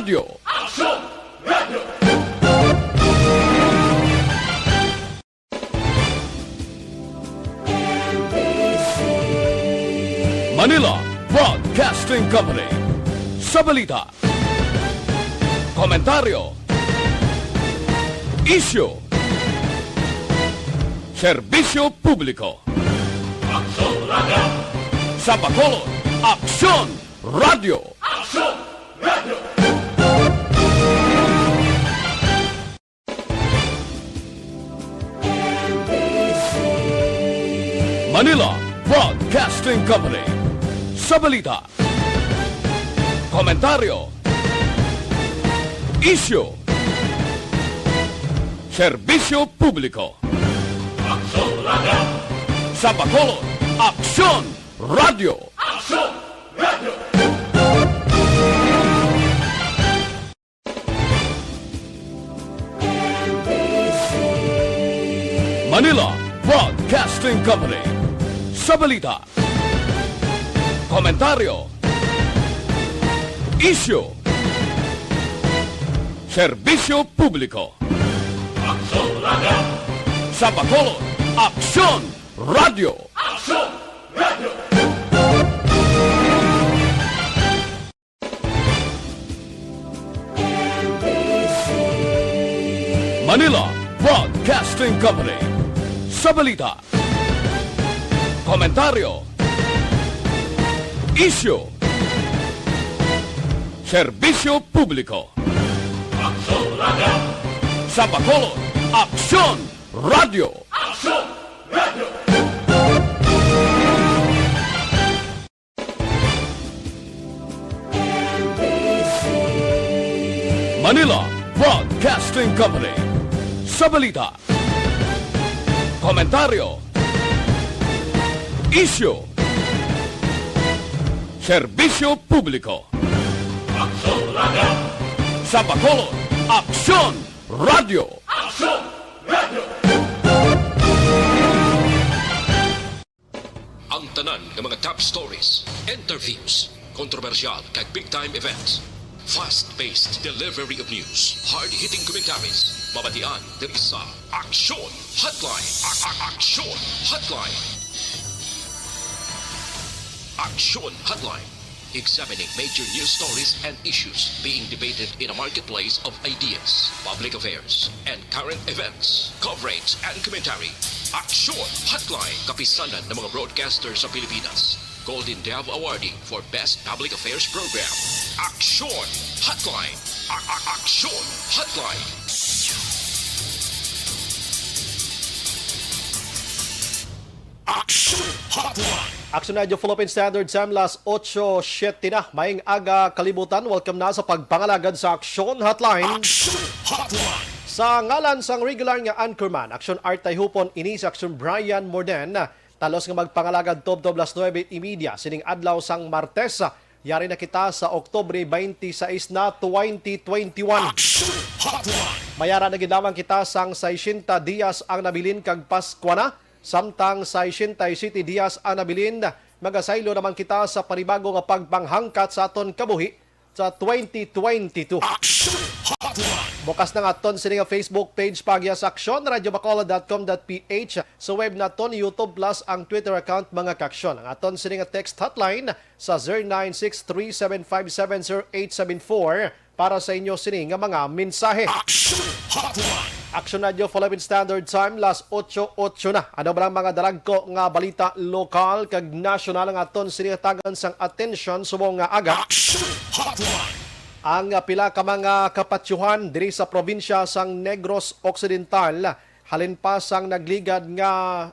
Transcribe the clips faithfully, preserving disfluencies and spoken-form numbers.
Radyo. Manila Broadcasting Company. Sa balita, komentaryo, isyu, serbisyo publiko. Sa Bacolod, Aksyon Radyo. Manila Broadcasting Company. Sa balita, komentaryo, isyu, serbisyo publiko. Sa Bacolod, Aksyon Radyo. Manila Broadcasting Company. Sa balita, komentaryo, isyu, serbisyo publiko. Sa Bacolod, Aksyon Radyo. Manila Broadcasting Company. Sa balita, komentaryo, isyu, serbisyo publiko. Sa Bacolod, Aksyon Radyo. Manila Broadcasting Company. Sa balita, komentaryo, isyu, serbisyo publiko. Sa Bacolod, Aksyon Radyo. Ang tanan nga mga top stories, interviews, kontrobersyal kag big time events. Fast-paced delivery of news, hard-hitting commentaries, mabatian diri sa Aksyon Hotline. A- a- Aksyon Hotline. Aksyon Hotline. Examining major news stories and issues being debated in a marketplace of ideas, public affairs, and current events, coverage, and commentary. Aksyon Hotline, kapisanan ng mga broadcaster sa Pilipinas. Golden Dove Awardee for Best Public Affairs Program. Aksyon Hotline. A- a- Aksyon Hotline. Aksyon Hotline. Aksyon Radyo Philippine Standard Time, las otso siete na. Maayong aga, kalibutan. Welcome na sa pagpangalagad sa Aksyon Hotline. Aksyon Hotline. Sa ngalan sang regular nga anchorman, Aksyon Art Tayhupon, ini sa Aksyon Brian Morden. Talos nga magpangalagad tubtob las nuebe y media sining adlaw sang Martes. Yari na kita sa Oktubre twenty-six na, twenty twenty-one. Aksyon Hotline. Mayara na gid lamang kita sang sesenta dias ang nabilin kag Paskwa na. Samtang sesenta y siete dias ang nabilin, magasaylo naman kita sa panibago nga pagpanghangkat sa aton kabuhi sa twenty twenty-two. Aksyon Hotline. Bukas na nga aton sini nga Facebook page, paagi sa aksyon radio bacolod dot com dot p h. Sa web naton, YouTube plus ang Twitter account, mga kaaksyon. Ang aton sini nga text hotline sa zero nine six three seven five seven zero eight seven four para sa inyo sini nga mga mensahe. Aksyon Hotline. Aksyon Radyo Philippine Standard Time, las otso otso na. Ano ba ang mga dalagko nga balita lokal kag nasyonal nga aton sinihatagan sang atensyon subong nga aga? Aksyon Hotline. Ang pila ka mga kapatsyohan diri sa probinsya sang Negros Occidental halin pa sang nagligad nga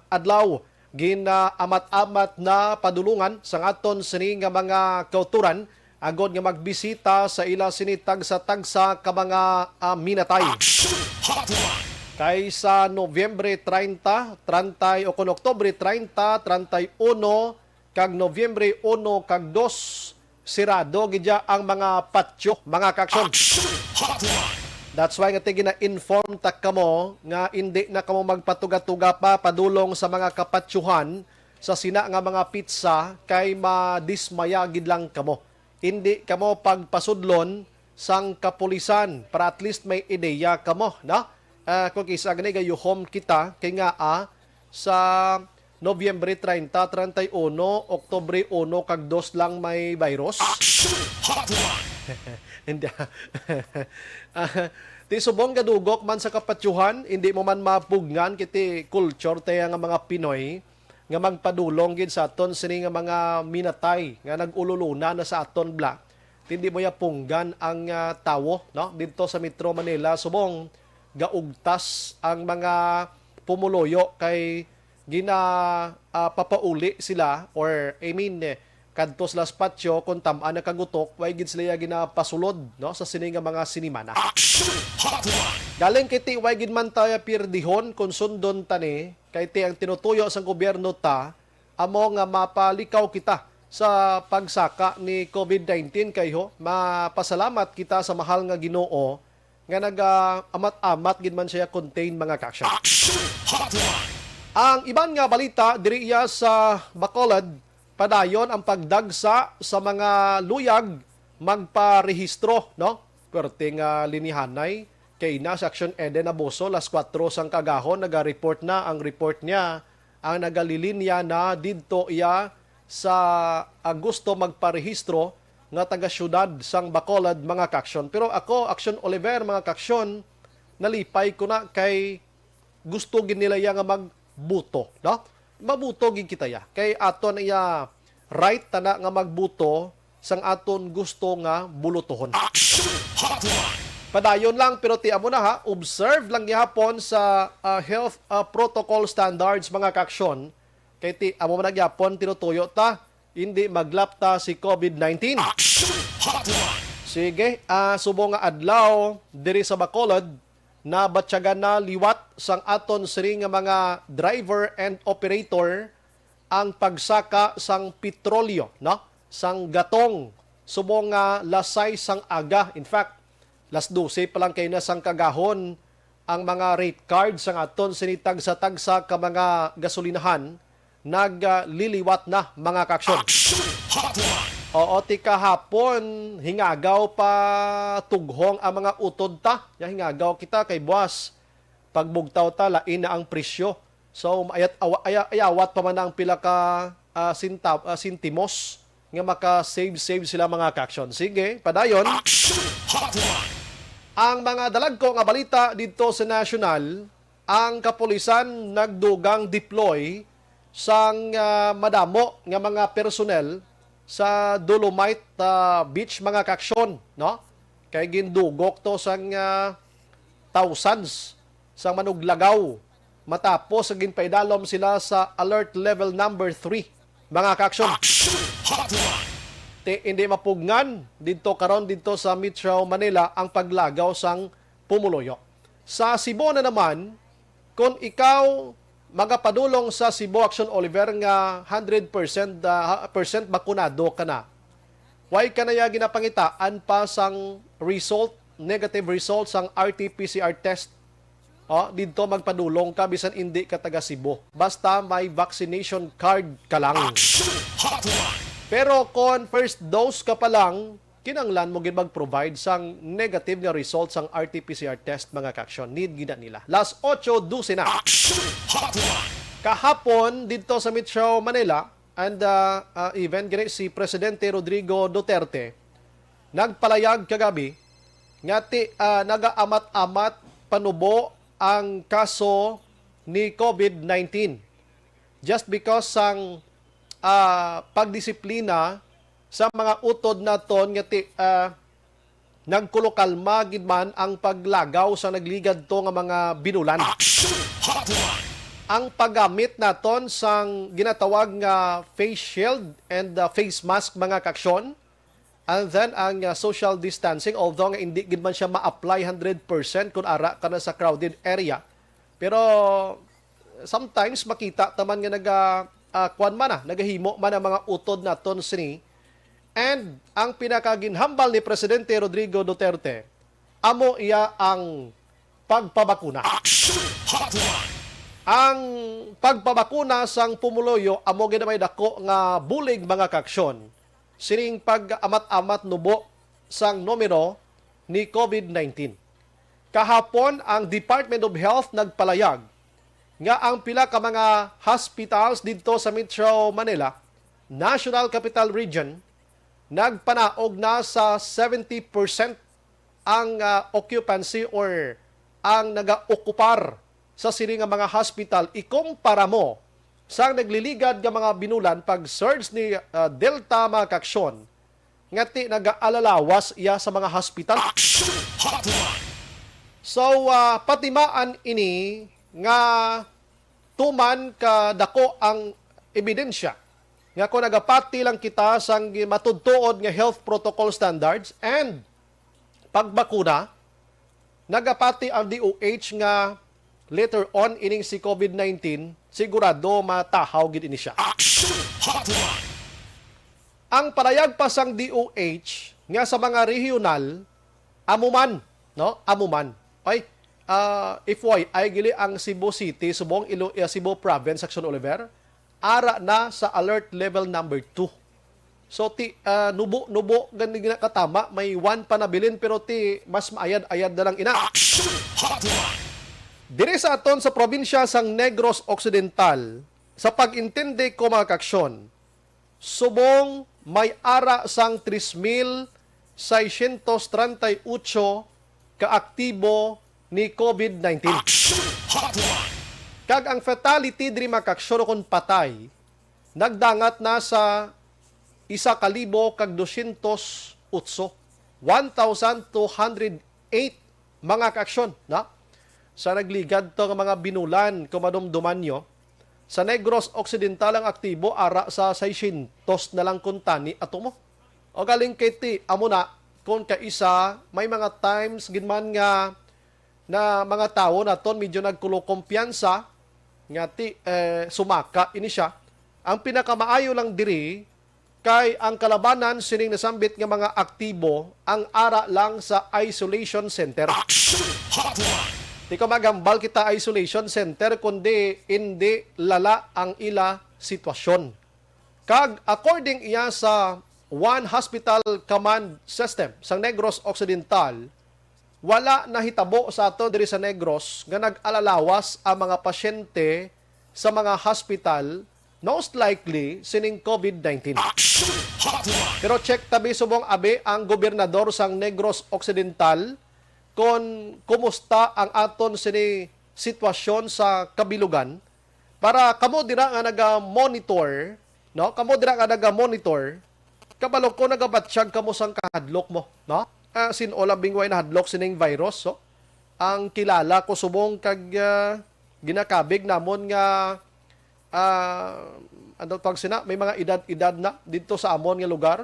adlaw, ginaamat-amat na padulungan sang aton sini nga mga kauturan agod nga magbisita sa ila sini tagsa-tagsa ka mga, ah, minatay. Action Hotline. Kay sa Nobyembre treinta, treinta o kon Oktubre treinta, treinta y uno, kag Nobyembre uno kag dos, sirado gid dya ang mga patyo, mga kaaksyon. Action Hotline. That's why nga tigina-inform ta kamo nga indi na kamo magpatuga-tuga pa padulong sa mga kapatyohan sa sina nga mga pitsa, kay madismaya gid lang kamo. Indi kamo pagpasudlon sang kapulisan para at least may ideya kamo, no? Ah, kung kisa gani gayuhom kita, kay nga, ah, sa Nobyembre treinta, treinta y uno, Oktubre uno, kag dos lang may virus. Action Hotline! Hindi. Ah, ti subong gadugok man sa kapatyuhan, hindi mo man mapugngan kiti culture tayo nga mga Pinoy nga magpadulong gid sa aton sini nga mga minatay nga nag-ululuna na sa aton bla. Ti hindi mo ya punggan ang, ah, tawo, no? Didto sa Metro Manila, subong gaugtas ang mga pumuluyo kay gina, ah, papauli sila, or, I mean, eh, kadto sila sa patio kung tam-an nakagutok, way gid sila ya ginapasulod, no, sa sini nga mga sinimana. Action Hotline! Galing kay ti way gid man tayo pirdihon kung sundon ta ni, kay ti ang tinutuyo sang gobyerno ta amo nga mapalikaw kita sa pagsaka ni COVID nineteen, kay ho, mapasalamat kita sa mahal nga Ginoo nga naga-amat-amat gid man siya contain, mga ka-action. Action Hotline! Ang iban nga balita diri iya sa Bacolod, padayon ang pagdagsa sa mga luyag magparehistro, no? Perting, ah, linihanay kay na sa Action Eden Abuso, las kuwatro sang kagahon, naga-report na ang report niya, ang nagalilinya na didto iya sa, ah, gusto magparehistro nga taga-siyudad sang Bacolod, mga ka-action. Pero ako, Action Oliver, mga ka-action, nalipay ko na kay gusto gid nila iya nga magbuto, no? Mabuto gid kita iya. Kay aton iya right tana nga magbuto sang aton gusto nga bulutohon. Action Hotline! Padayon lang, pero ti amo na ha, observe lang gihapon sa, ah, health, ah, protocol standards, mga ka-action. Kay ti amo man na gyapon tinutuyo ta, hindi maglapta si COVID nineteen. Action Hotline! Sige, ah, subong nga adlaw diri sa Bacolod, nabatyagan na liwat sang aton sini nga mga driver and operator ang pagsaka sang petrolyo, no? Sang gatong, subong nga las sais sang aga. In fact, las dose pa lang kayo na sang kagahon, ang mga rate card sang aton sini tagsa-tagsa ka mga gasolinahan nagliliwat na, mga ka-action. Action Hotline! Oo, ti kahapon, hingagaw pa tughong ang mga utod ta. Ya, hingagaw kita kay buwas. Pagbugtaw ta, lain na ang presyo. So, ayat, awa-, aya-, ayawat pa man ang pila ka, ah, sinta-, ah, sintimos nga maka-save-save sila, mga ka-action. Sige, padayon. Action Hotline! Ang mga dalagko nga balita didto sa national, ang kapulisan nagdugang deploy sang, ah, madamo nga mga personnel sa Dolomite, ah, Beach, mga ka-action, no? Kay gindugok to sang, ah, thousands sang manuglagaw matapos nga ginpaidalom sila sa alert level number three, mga ka-action. Action Hotline! Ti hindi mapugngan didto karon didto sa Metro Manila ang paglagaw sang pumuluyo. Sa Cebu na naman, kung ikaw magapadulong sa Cebu, Action Oliver, nga hundred percent, ah, percent bakunado ka na, way ka na ya ginapangitaan pa sang result, negative result sang R T P C R test. Oh, didto magpadulong ka bisan indi ka taga Cebu. Basta may vaccination card ka lang. Action Hotline! Pero kon first dose ka pa lang, kinanglan mo gid mag-provide sang negative nga result sang R T P C R test, mga ka-action. Need gid na nila. Las otso dose na. Action Hotline! Kahapon, didto sa Metro Manila, and, ah, ah, even gani si Presidente Rodrigo Duterte, nagpalayag kagabi nga ti, ah, nagaamat-amat panubo ang kaso ni COVID nineteen. Just because sang, ah, pagdisiplina sa mga utod naton nga ti-, ah, nagkulokalma gid man ang paglagaw sa nagligadto nga mga binulan. Action Hotline! Ang paggamit naton sang ginatawag nga face shield and, ah, face mask, mga ka-action, and then ang, ah, social distancing, although nga hindi gid man siya ma-apply hundred percent kung ara ka na sa crowded area. Pero sometimes makita ta man nga naga, ah, kuwan man na, nagahimo man ang mga utod naton sini. And ang pinakaginhambal ni Presidente Rodrigo Duterte, amo iya ang pagpabakuna. Action Hotline! Ang pagpabakuna sang pumuluyo amo gid may dako nga bulig, mga ka-action. Sining pag-amat-amat nubo sang numero ni COVID nineteen. Kahapon, ang Department of Health nagpalayag nga ang pila ka mga hospitals didto sa Metro Manila, National Capital Region, nagpanaog na sa seventy percent ang, ah, occupancy or ang nagaokupar sa sini nga mga hospital ikumpara mo sa nagliligad nga mga binulan pag-surge ni, ah, Delta, mga kaaksyon, nga ti nagaalalawas iya sa mga hospital. Action Hotline! So, ah, patimaan ini nga tuman ka dako ang ebidensya nga kung nagapati lang kita sang matudtuod nga health protocol standards and pagbakuna, nagapati ang D O H nga later on ining si COVID nineteen, sigurado matahaw gid ini siya. Action Hotline! Ang palayag pa sang D O H nga sa mga rehiyonal, amo man, no? Amo man. Ay, ah, F Y I, gili ang Cebu City, subong Ilo-, ah, Cebu Province, Action Oliver, ara na sa alert level number two. So, ti, ah, nubo-nubo gani ginakatama, may one pa nabilin, pero ti mas maayad-ayad na lang ina. Action Hotline! Diri sa aton sa probinsya sang Negros Occidental, sa pag-intindi ko, mga kaaksyon, subong may ara sang tres mil seiscientos treinta y ocho ka aktibo ni COVID nineteen. Action Hotline! Kag ang fatality diri, mga kaaksyon, kon patay, nagdangat na sa isa ka libo kag dosyentos otso, one thousand two hundred eight, mga kaaksyon, na sa nagligad to nga mga binulan, kung madumduman nyo, sa Negros Occidental ang aktibo ara sa seiscientos na lang kuntani ato mo. O galing kay ti, amo na, kung kaisa, may mga times gid man nga na mga tawo naton medyo nagkulo kumpiyansa nga ti, eh, sumaka ini siya. Ang pinakamaayo lang diri kay ang kalabanan sining nasambit nga mga aktibo ang ara lang sa isolation center. Action Hotline! Di ko maghambal kita isolation center, kundi indi lala ang ila sitwasyon. Kag according iya sa One Hospital Command System sang Negros Occidental, wala nahitabo sa aton diri sa Negros nga nag-alalawas ang mga pasyente sa mga hospital, most likely sining COVID nineteen. Action Hotline! Pero check tabi subong abi ang gobernador sang Negros Occidental kon kumusta ang aton sini sitwasyon sa kabilugan para kamo dira nga naga-monitor, no? Kamo dira nga naga-monitor, kabalo ko nagabatyag kamo sang kahadlok mo, no? Ah, sin-o lang bingway nahadlok sining virus, so? Ang kilala ko subong kag, ah, ginakabig namon nga, ah, ano tawag sina, may mga edad-edad na didto sa amon nga lugar,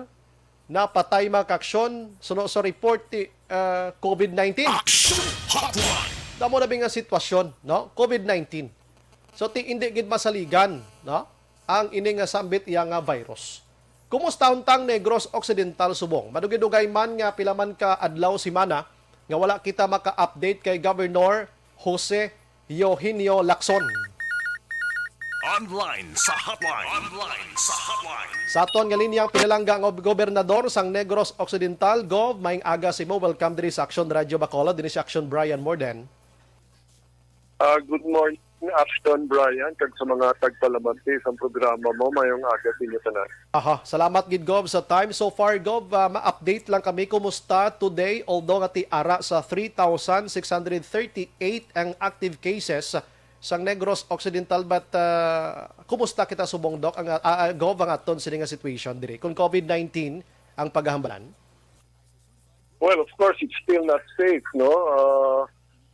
napatay, mga kaaksyon, suno sa report ti, ah, COVID nineteen. Action Hotline! Damo na bi nga sitwasyon, no? COVID nineteen. So, ti, hindi gid masaligan, no? Ang ini nga sambit iya nga virus. Kumusta untang Negros Occidental subong? Madugay-dugay man nga pila man ka adlaw, simana nga wala kita maka-update kay Governor Jose Eugenio Lacson. Online sa hotline. Online sa hotline. Sa aton nga linyang pinalangga nga gobernador sang Negros Occidental, Gov, maayong aga sa imo. Welcome diri sa Action Radio Bacolod. Dinhi si Action Brian Morden. Ah, good morning, Action Brian, kag sa mga tagpalamati sang programa mo. Maayong aga sa inyo tanan. Aha, salamat gid, Gov, sa time. So far, Gov, ah, ma-update lang kami kumusta today, although nga ti ara sa three thousand six hundred thirty-eight ang active cases sang Negros Occidental, but, ah, kumusta kita subong, Doc, ang, ah, ah, Gov, ang aton sini nga situation diri kung COVID nineteen ang paghambalan? Well, of course, it's still not safe, no? Uh,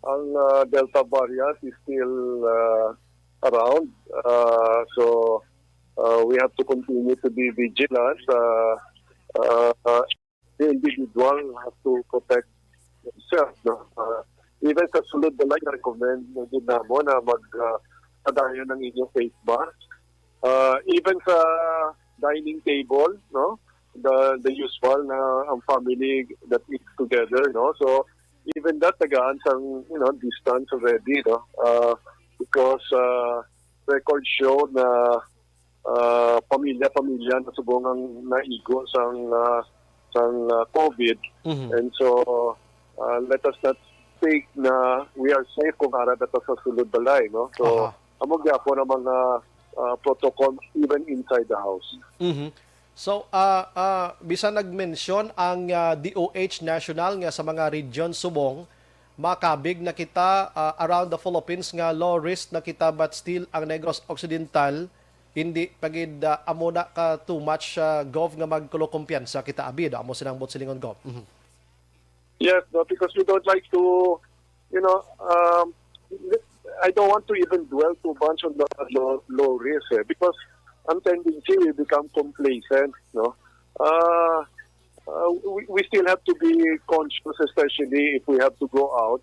ang uh, Delta variant is still uh, around. Uh, so, uh, we have to continue to be vigilant. Uh, uh, uh, the individual has to protect himself. No? Uh, even sa sulod na lang, recommend na din namo na mag uh, padayon ang inyong face mask. Uh, even sa dining table, no? The the usual na ang family that eats together, no? So even that tagaan sang, you know, distance already, no? Uh, because uh, record show na uh, pamilya-pamilya na subong ang naigo sang uh, sang uh, COVID. Mhm. And so Uh, let us not think na we are safe kung ara na ta sa sulod balay, no? So, Aha. amo gyapon ang mga uh, protocols even inside the house. Mhm. So, ah, ah, bisan nag-mention ang, ah, D O H National nga sa mga region subong, makabig na kita, ah, around the Philippines nga low risk na kita, but still ang Negros Occidental hindi pa gid, ah, amo na ka too much, ah, Gov, nga magkulokumpiyansa kita abi, no? Amo sinang buot silingon, Gov. Mhm. Yes, no, because we don't like to, you know, um, I don't want to even dwell too much on the low, low risk, eh, because ang tendency we become complacent, no? Uh, uh, we, we still have to be conscious, especially if we have to go out.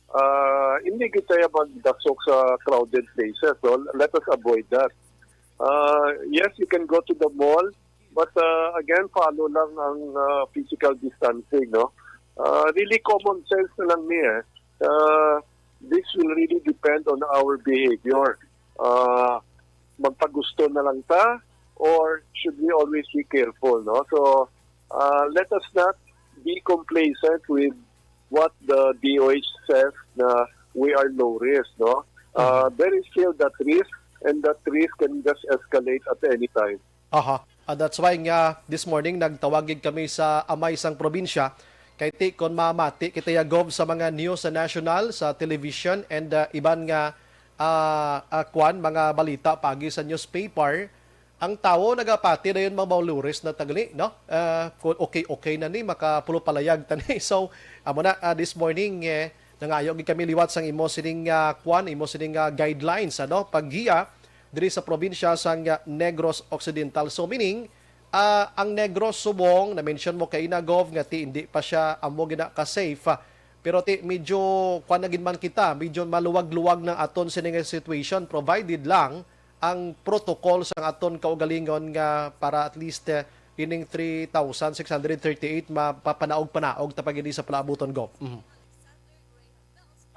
Uh, hindi kita magdasok sa crowded places, no? Let us avoid that. Uh, yes, you can go to the mall, but uh, again, follow lang ang uh, physical distancing, no? Uh, really common sense na lang niya. Uh, this will really depend on our behavior. Uh, magpagusto na lang ta, or should we always be careful, no? So, uh, let us not be complacent with what the D O H says na we are low risk, no? Uh, there is still that risk, and that risk can just escalate at any time. Aha. Ah, that's why nga this morning nagtawag gid kami sa amay sang probinsya, kay ti kon mamati kita ya, Gov, sa mga news sa national, sa television, and, ah, iban nga, ah, ah, kwan, mga balita pagi sa newspaper, ang tawo nagapati dayon mga low risk na ta gali, no? Ah, kung okay-okay na ni, makapulot palayag ta ni. So, amo na, ah, this morning, eh, nangayo gid kami liwat sang imo sining, ah, kwan, imo sining, ah, guidelines, ano, paggiya diri sa probinsya sang, ah, Negros Occidental. So, meaning, ah, ang Negros subong, na-mention mo kaina, Gov, nga ti hindi pa siya amo gina ka-safe, ah, pero ti medyo, kwan na gid man kita, medyo maluwag-luwag na aton sini nga situation, provided lang ang protocol sang aton kaugalingon nga para at least, eh, ining three thousand six hundred thirty-eight mapapanaog-panaog ta pa gid sa palaabuton, Gov. Mhm.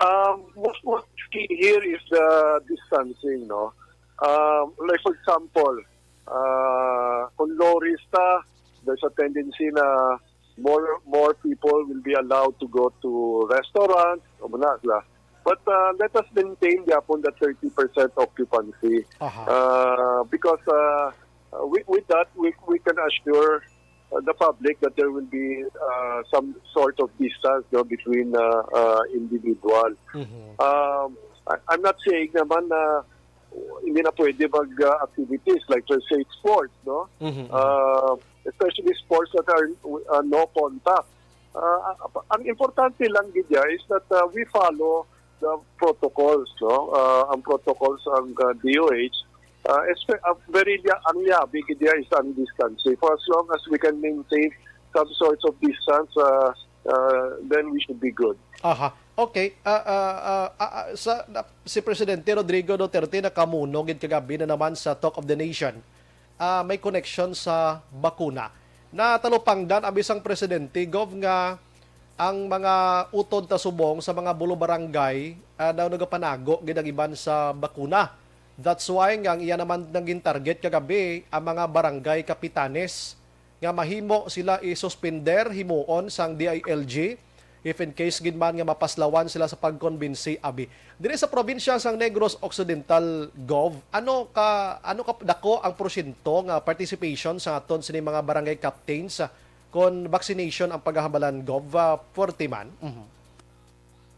Um, what, what's key here is the distancing, no? Um, like, for example, uh, kung low risk ta, there's a tendency na more more people will be allowed to go to restaurants, o muna sila. But uh, let us maintain gyapon the thirty percent occupancy. Aha. Uh, because uh, uh, with, with that, we, we can assure uh, the public that there will be uh, some sort of distance, no, between uh, uh, individual. Mhm. Um, I, I'm not saying naman na hindi na pwede mag uh, activities like, let's say, sports, no? Mhm, mhm. Uh, especially sports that are uh, no contact. Uh, ang importante lang gid is that uh, we follow the protocols, no? Uh, ang protocols ang uh, D O H, uh, espe- uh, very lia- ang liabi gid is ang distancing. For as long as we can maintain some sorts of distance, uh, uh, then we should be good. Aha. Okay. Ah, ah, ah, ah, ah, sa, na, si Presidente Rodrigo Duterte nakamuno gid kagabi na naman sa Talk of the Nation. Ah, may connection sa bakuna. Natalupangdan ang bisang presidente, Gov, nga ang mga utod ta subong sa mga bulo barangay, ah, daw nagapanago gid ang iban sa bakuna. That's why nga ang iya naman naging target kagabi ang mga barangay kapitanes nga mahimo sila i-suspender himuon sang D I L G if in case gid man nga mapaslawan sila sa pagkonbinsi abi. Diri sa probinsya sang Negros Occidental, Gov, ano ka, ano ka dako ang porsyento nga participation sa aton sini mga barangay captains, ah, kon vaccination ang paghahambalan, Gov, ah, forty man? Mhm.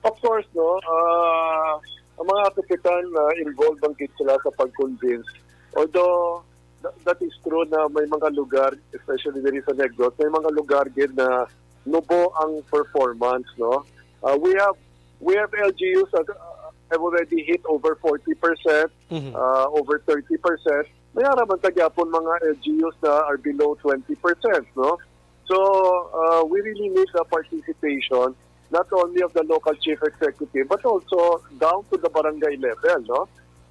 Of course, no, ah, ang mga kapitan na involved ang gid sila sa pag-convince. Although, tha- that is true na may mga lugar, especially diri sa Negros, may mga lugar gid na nubo ang performance, no? Uh, we have we have L G Us that uh, have already hit over forty percent, Mhm. uh, over thirty percent. May ara man ta gyapon mga L G Us na are below twenty percent, no? So, uh, we really need the participation not only of the local chief executive but also down to the barangay level, no?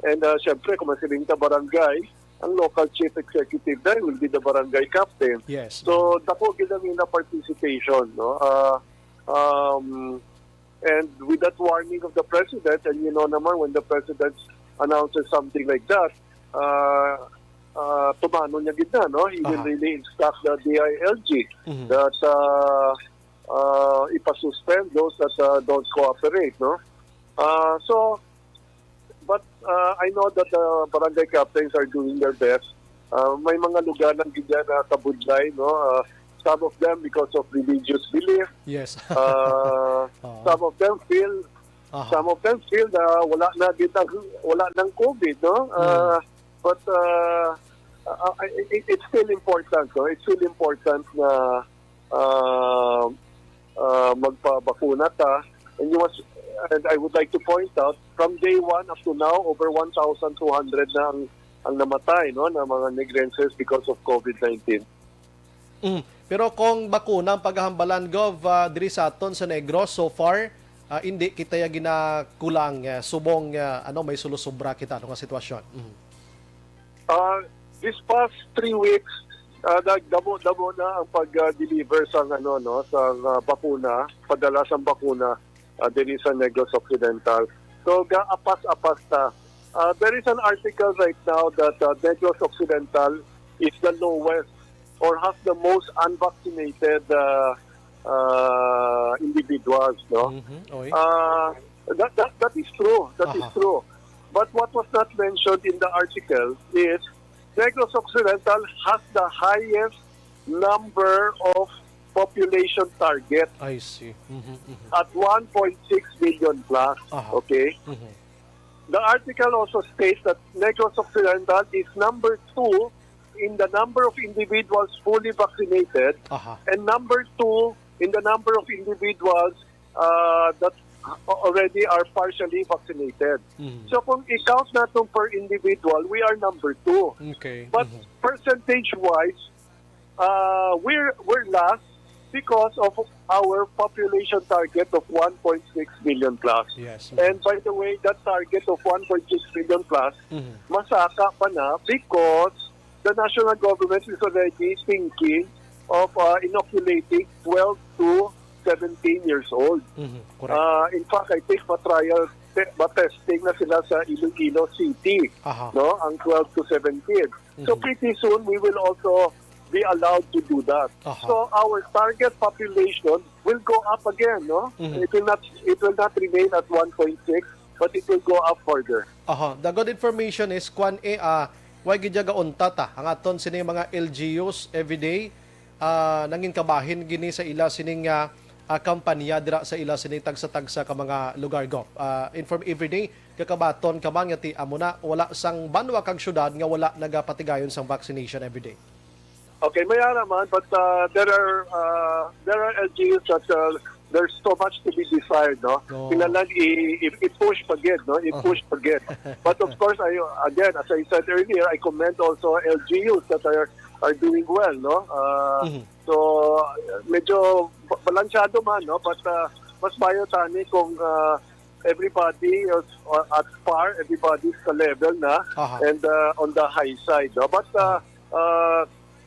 And uh, syempre, kung masiling ta barangay, ang local chief executive then will be the barangay captain. Yes. So, dako gid ang ila participation, no? Uh, um, and with that warning of the president, and you know naman when the president announces something like that, uh, uh, tumano niya gid na, no? He will Aha. really instruct the D I L G Mhm. that uh, uh, ipasuspend those that uh, don't cooperate, no? Uh, so, but uh, I know that the barangay captains are doing their best. Uh, may mga lugar lang gid yan na kabudlay, no? Uh, some of them because of religious belief. Yes. Uh, Oo. Some of them feel Aha. some of them feel na wala na gid ang, wala nang COVID, no? Uh, but uh, uh, it, it's still important, no? It's still important na uh, uh, magpabakuna ta. And you must, and I would like to point out, from day one up to now, over one thousand two hundred na ang, ang namatay, no, na mga Negrenses because of COVID nineteen. Mm. Pero kung bakuna ang paghambalan, Gov, ah, diri sa aton sa Negros, so far, ah, hindi kita ya ginakulang, eh, subong, ah, ano, may sulusubra kita, ano, nga sitwasyon. Mm. Uh, this past three weeks, uh, nagdamo-damo na ang pag-deliver sa, ano, no, sa uh, bakuna, padala sa bakuna uh, diri sa Negros Occidental. So gaapas-apas ta. Uh, there is an article right now that uh, Negros Occidental is the lowest or has the most unvaccinated uh, uh, individuals, no? Mhm. Oy. Uh, that, that, that is true. That is Aha. True. But what was not mentioned in the article is Negros Occidental has the highest number of population target I see. Mhm, mhm. At one point six million plus. Aha. Okay? Mhm. The article also states that Negros Occidental is number two in the number of individuals fully vaccinated Aha. and number two in the number of individuals uh, that already are partially vaccinated. Mhm. So kung i-count natin per individual, we are number two. Okay. But Mhm. percentage-wise, uh, we're we're last because of our population target of one point six million plus. Yes. And by the way, that target of one point six million plus, Mhm. masaka pa na because the national government is already thinking of uh, inoculating twelve to seventeen years old. Mhm. Correct. Uh, in fact, I think pa-trial te- pa-testing na sila sa Iloilo City, Aha. No? Ang twelve to seventeen. So Mhm. pretty soon, we will also be allowed to do that. Aha. So our target population will go up again, no? Mhm. It will not it will not remain at one point six, but it will go up further. Aha, the good information is kwan eh, ah, way gid ya gauntat, ah, ang aton sini mga L G Us everyday, ah, nangin kabahin gini sa ila sining ah, ah, kampanya dira sa ila sini tagsa-tagsa ka mga lugar, Gov. Ah, inform everyday, kakabaton ka man nga ti amo na wala sang banwa kag syudad nga wala nagapatigayon sang vaccination everyday. Okay, may ara man, but uh, there are uh, there are L G Us that uh, there's so much to be desired, no? Oo. Kinahanglan i- i- i-push pa gid, no? I-push pa gid. But of course, I again, as I said earlier, I commend also L G Us that are are doing well, no? Uh, Mhm. So uh, medyo ba- balansyado man, no? But uh, mas mayo tani kung uh, everybody is uh, at par, everybody is sa level na Aha. and uh, on the high side, no? But uh, uh,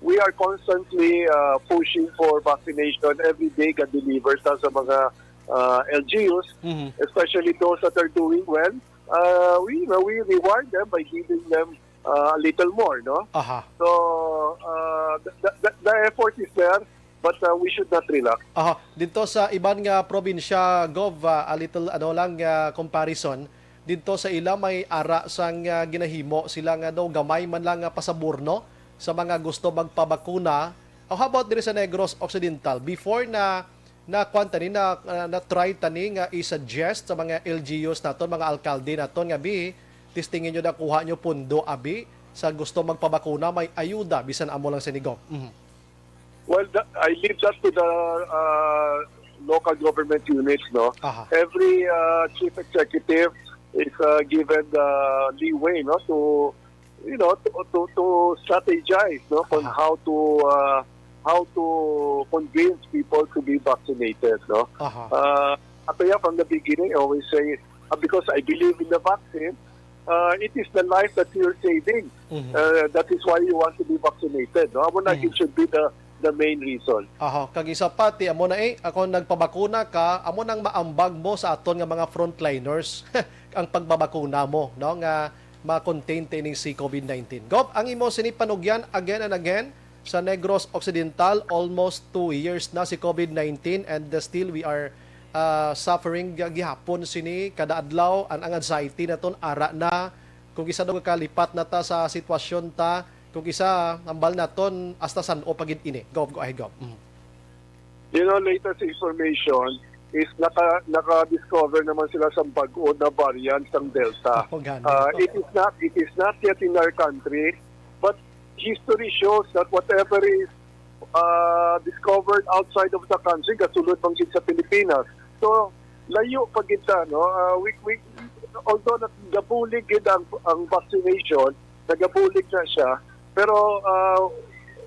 we are constantly uh, pushing for vaccination. Every day ga-deliver ta sa mga uh, L G Us, Mhm. especially those that are doing well. Uh, we, you know, we reward them by giving them uh, a little more, no? Aha. So uh, the, the, the effort is there, but uh, we should not relax. Aha, dito sa iban nga probinsya, Gov, ah, a little ano lang nga comparison, dito sa ila may ara sang ah, ginahimo sila nga daw gamay man lang nga pasaburno sa mga gusto magpabakuna. O how about diri sa Negros Occidental? Before na na kwan tani na, na, na try tani nga i-suggest sa mga L G Us naton, mga alkalde naton nga bi testingin nyo na kuha nyo pundo abi sa gusto magpabakuna, may ayuda bisan amo lang sini, Gov. Mhm. Well, that, I leave that to the uh, local government units, no? Aha. Every uh, chief executive is uh, given the leeway, no, to you know to to, to strategize, no, on Aha. how to uh, how to convince people to be vaccinated, no? Aha. Uh, ako yan, from the beginning, I always say, uh, because I believe in the vaccine, uh, it is the life that you're saving. Mhm. Uh, that is why you want to be vaccinated, no? Amo na, Mhm. It should be the the main reason. Aha, kag isa pa ti amo na eh, ako nagpabakuna ka, amo nang maambag mo sa aton nga mga frontliners ang pagbabakuna mo, no, nga ma-contain ta ining si COVID nineteen. Gov, ang imo sini panugyan again and again, Sa Negros Occidental, almost two years na si COVID nineteen, and, uh, still we are, uh, suffering gi-, gihapon sini kada adlaw. Ang, ang anxiety naton ara na, kung isa daw kalipat na ta sa sitwasyon ta, kung isa hambal naton hasta san-o pa gid ini. Gov, go ahead, Gov. Mm. You know, latest information is naka, naka-discover naman sila sa bag-o na variant ng Delta. Oh, gani. Uh, it is not it is not yet in our country, but history shows that whatever is uh, discovered outside of the country, gasulod man gid sa Pilipinas. So, layo pa gid ta, no? Uh, we, we, although nagabulig gid ang, ang vaccination, nagabulig na siya, pero uh,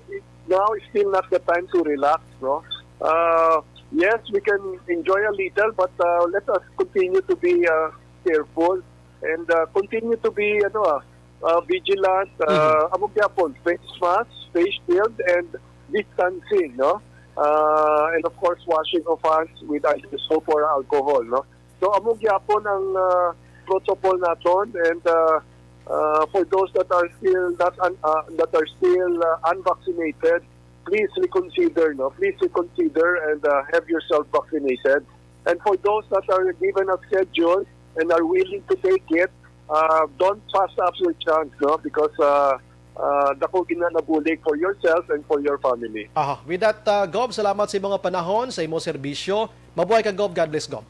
it, now is still not the time to relax, no? Uh, yes, we can enjoy a little, but uh, let us continue to be uh, careful and uh, continue to be, ano, ah, uh, vigilant. Uh, Amo gyapon, face mask, face shield, and distancing, no? Uh, and of course, washing of hands with either soap or alcohol, no? So, amo gyapon ang uh, protocol naton, and uh, uh, for those that are still not un- uh, that are still uh, unvaccinated, please reconsider, no? Please reconsider and uh, have yourself vaccinated. And for those that are given a schedule and are willing to take it, uh, don't pass up your chance, no? Because uh, uh, dako gid na nabulig for yourself and for your family. Aha. With that, uh, Gov, salamat sa imong panahon, sa imong serbisyo. Mabuhay ka, Gov. God bless, Gov.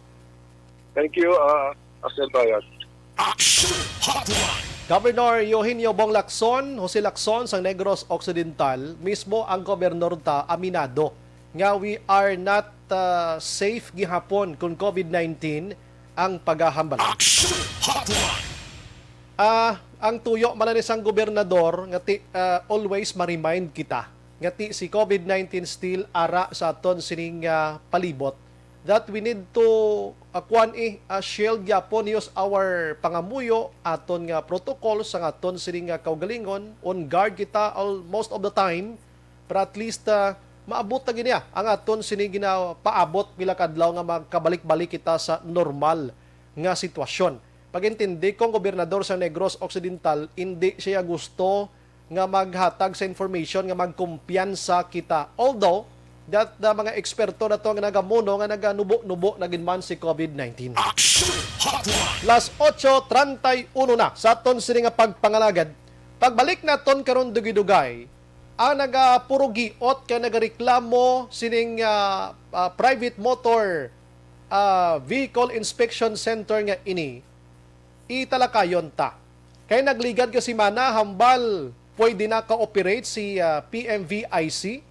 Thank you, uh, Asel Bayat. Action Hotline. Governor Eugenio Bong Lacson, Jose Lacson sang Negros Occidental, mismo ang gobernador ta aminado nga we are not uh, safe gihapon kung COVID nineteen ang pagahambal. Action Hotline. Ah, ang tuyo man ni sang gobernador nga ti, ah, always ma-remind kita nga ti si COVID nineteen still ara sa aton sining ah, palibot, that we need to uh, kuan eh, uh, shield gyapon, use our pangamuyo, aton nga protocol sa aton sini nga kaugalingon, on guard kita all, most of the time, para at least uh, maabot na gini ah, ang aton sini ginapaabot pila ka adlaw nga magkabalik-balik kita sa normal nga sitwasyon. Pag-intindi ko, ang gobernador sa Negros Occidental, hindi siya gusto nga maghatag sa information nga magkumpiyansa kita. Although, that the mga eksperto na to nga nagamuno nga naganubo-nubo na gid man si COVID nineteen. Action Hotline. Las ocho treinta y uno na sa aton sini nga pagpangalagad. Pagbalik naton karon dugay-dugay, ang nagapurugiot kay nagareklamo sining ah, ah, private motor ah, vehicle inspection center nga ini italakayon ta. Kay nagligad nga semana, hambal pwede na ka-operate si ah, P M V I C.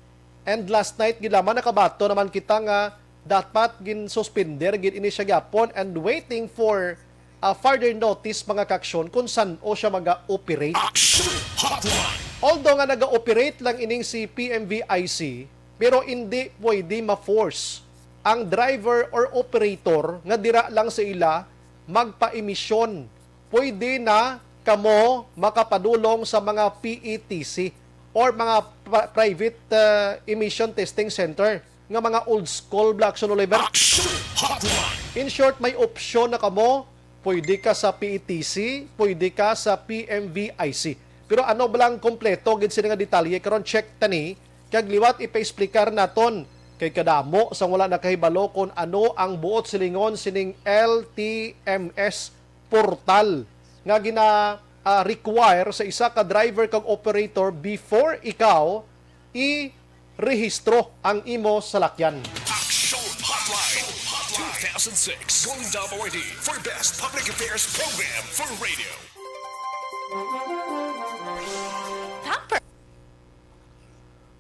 And last night gid lamang nakabato naman kita nga dapat ginsuspender gid ini siya gyapon and waiting for ah, further notice, mga kaaksyon, kung san-o siya maga-operate. Action Hotline. Although nga naga-operate lang ining si P M V I C, pero hindi pwede ma-force ang driver or operator nga dira lang sa ila magpa-emisyon. Pwede na kamo makapadulong sa mga P E T C or mga pri- private uh, emission testing center nga mga old school, Blackson, Oliver. Action Hotline. In short, may opsyon na kamo. Pwede ka sa P E T C, pwede ka sa P M V I C. Pero ano ba lang kompleto gid sini nga detalye? Karon check tani, kag liwat ipa-explicar naton. Kay kadamo sang wala nakahibalo kung ano ang buot silingon sining L T M S portal nga gina ah, require sa isa ka driver kag operator before ikaw i-rehistro ang imo salakyan. Action Hotline. two thousand six Golden Dome Awardee for Best Public Affairs Program for Radio.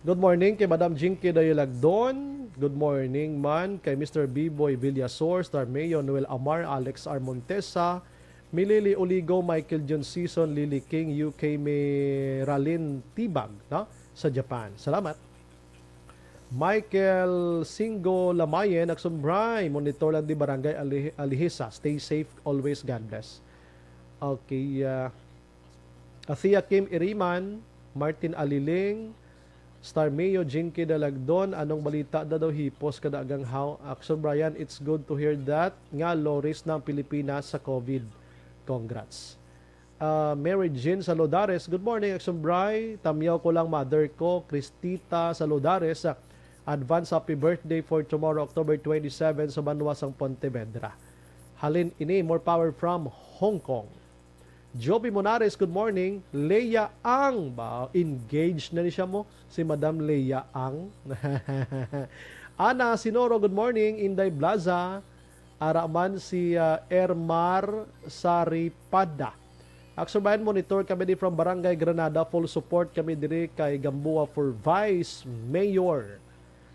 Good morning kay Madam Jinky Dayalagdon. Good morning man kay Mister Biboy Villasor, Star Mayo, Noel Amar, Alex R. Montesa, Milili Oligo, Michael John Season, Lily King, U K Miralin Tibag, no? Sa Japan. Salamat. Michael Singo Lamayen, Aksumbray, monitor lang di Barangay Ali- Alihisa. Stay safe always. God bless. Okay, uh, Athea Kim Iriman, Martin Aliling, Star Mayo, Jinky Dalagdon, anong balita da daw hipos kada agang haw? Action Brian, it's good to hear that nga low risk na ang Pilipinas sa COVID. Congrats. Ah, Mary Jean Saludares, "Good morning, Action Bri. Tamyaw ko lang mother ko, Cristita Saludares. Ah, advance happy birthday for tomorrow, October twenty-seven, sa banwa sang Pontevedra." Halin ini, more power from Hong Kong. Joby Monares, "Good morning." Leia Ang ba? Engaged na ni siya mo? Si Madam Leia Ang. Ana Sinoro, "Good morning." Inday Blaza, ara man si, ah, Ermar Saripada. Action Bri, monitor kami di from Barangay Granada. Full support kami diri kay Gamboa for Vice Mayor.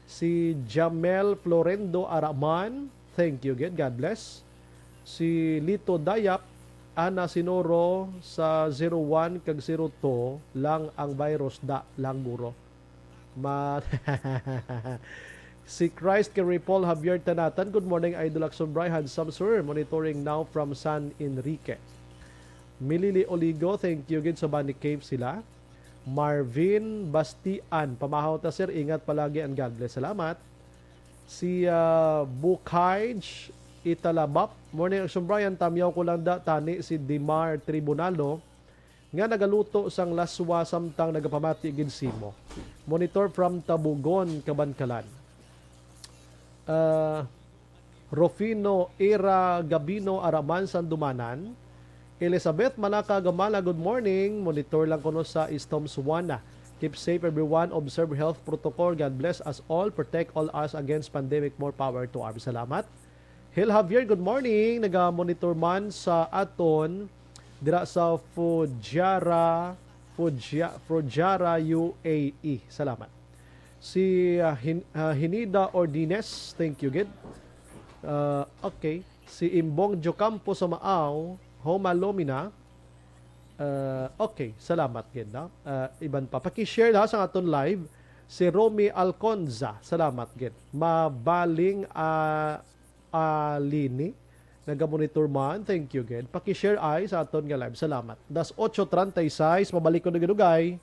Si Jamel Florendo, ara man. Thank you gid. God bless. Si Lito Dayap, "Ana Sinoro, sa zero one kag zero two lang ang virus, da lang guro." Ma-, si Christ kay Paul Javier Tanatan, "Good morning, Idol Action Bri. Handsome, sir. Monitoring now from San Enrique." Milili Oligo, thank you gid, sa Bani Cave sila. Marvin Bastian, "Pamahaw ta, sir. Ingat palagi and God bless." Salamat. Si, ah, Bukaj Italabap, "Morning, Action Bri. Tamyaw ko lang da, tani si Dimar Tribunalo nga nagaluto sang laswa samtang nagapamati gid simo. Monitor from Tabugon, Kabankalan." Ah, Rufino Era Gabino, ara man Sandumanan. Elizabeth Manaka Gamala, "Good morning. Monitor lang kuno sa Istom Suana. Keep safe everyone. Observe health protocol. God bless us all. Protect all us against pandemic. More power to arms." Salamat. Hil Javier, "Good morning. Naga-monitor man sa aton dira sa Fujairah, Fuja-, Fujairah, U A E." Salamat. Si, ah, Hin-, ah, Hinida Ordines, thank you gid. Ah, okay. Si Imbong Jocampo sa Maaw, Homa Lomina. Ah, okay, salamat gid, no? Ah, iban pa. Paki-share na sa aton live. Si Romy Alconza, salamat gid. Mabaling, ah, Alini, naga-monitor man. Thank you gid. Paki-share ay sa aton nga live. Salamat. Das ocho treinta y seis, mabalik ko na ginugay.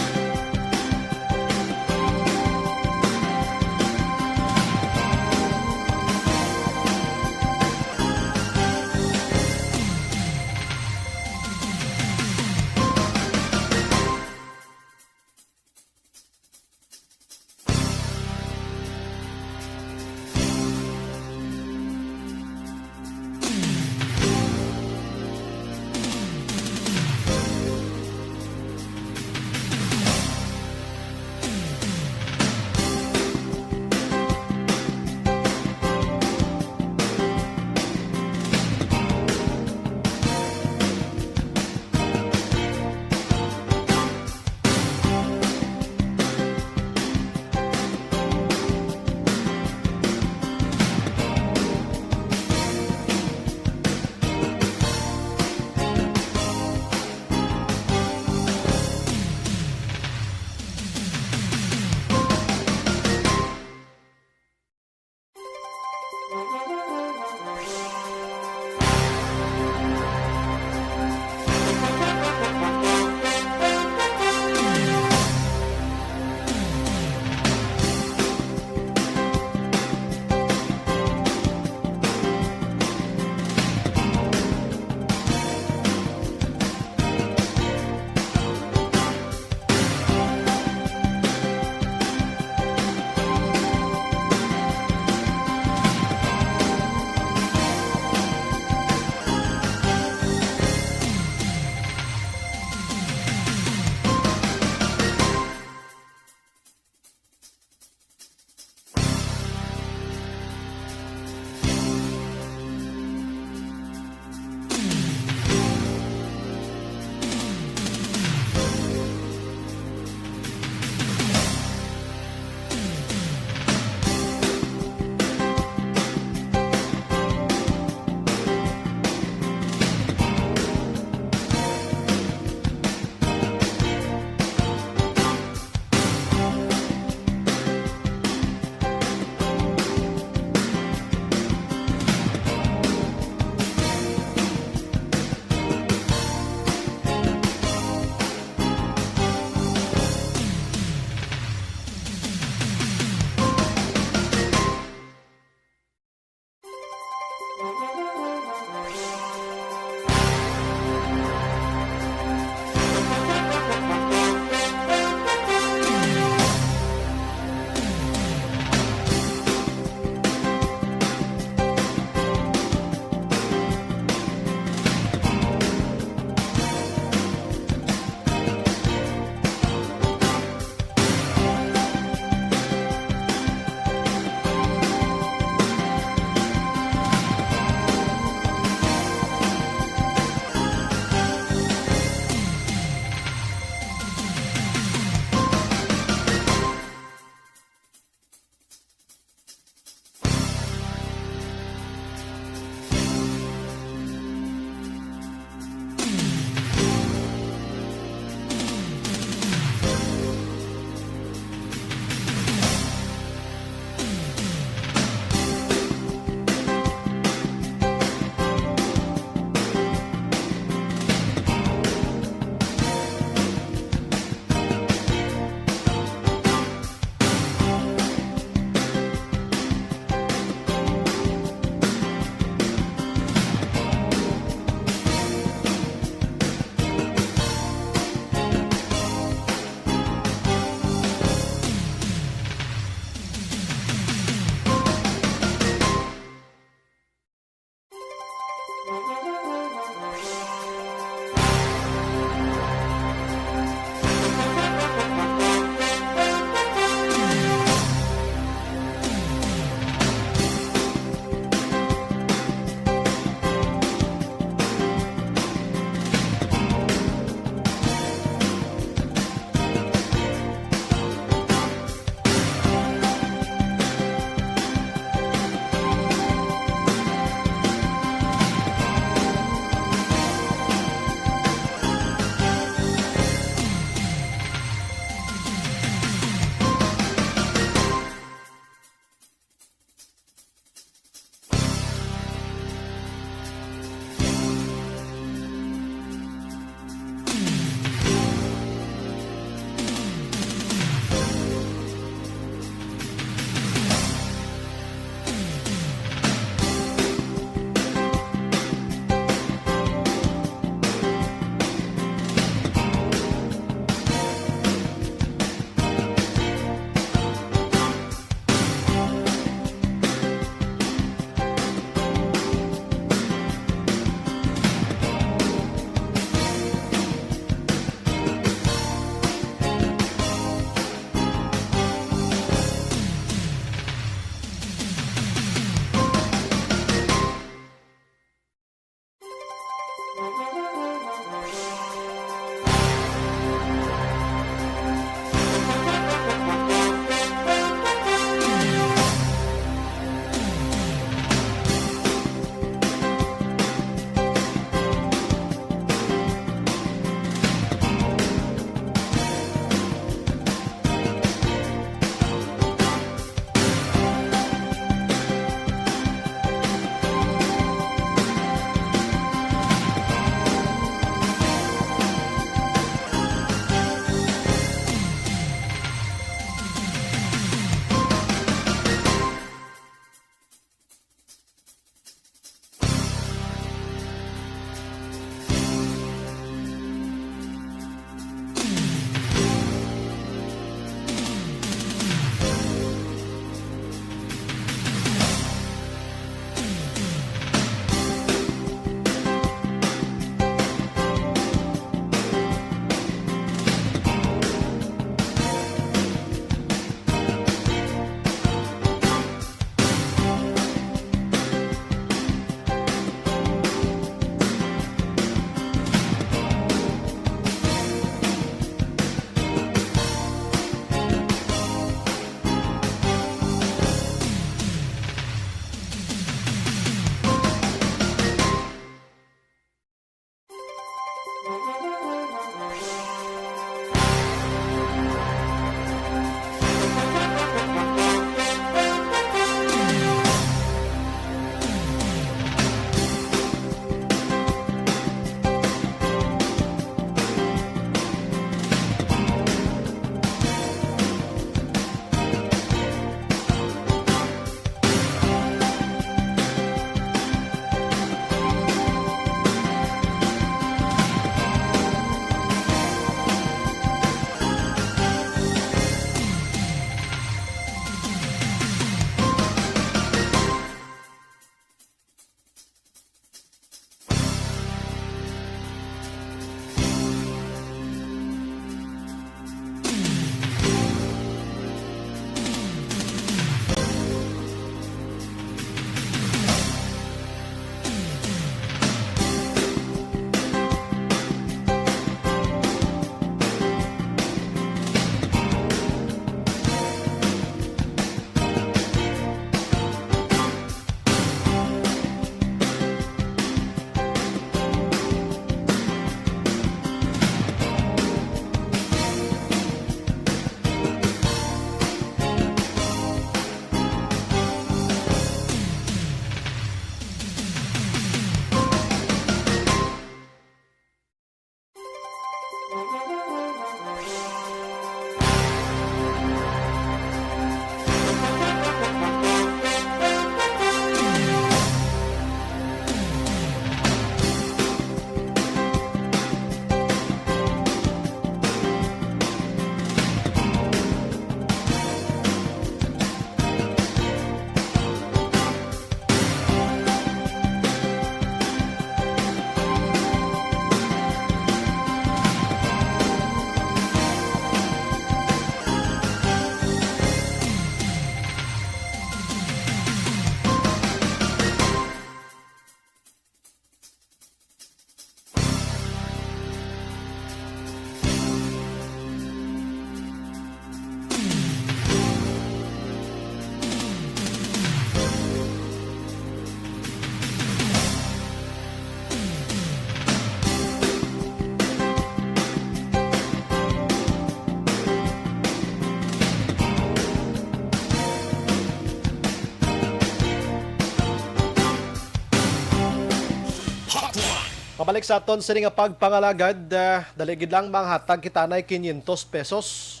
Pabalik sa aton sini nga pagpangalagad, ah, dali gid lang manghatag kita nay quinientos pesos.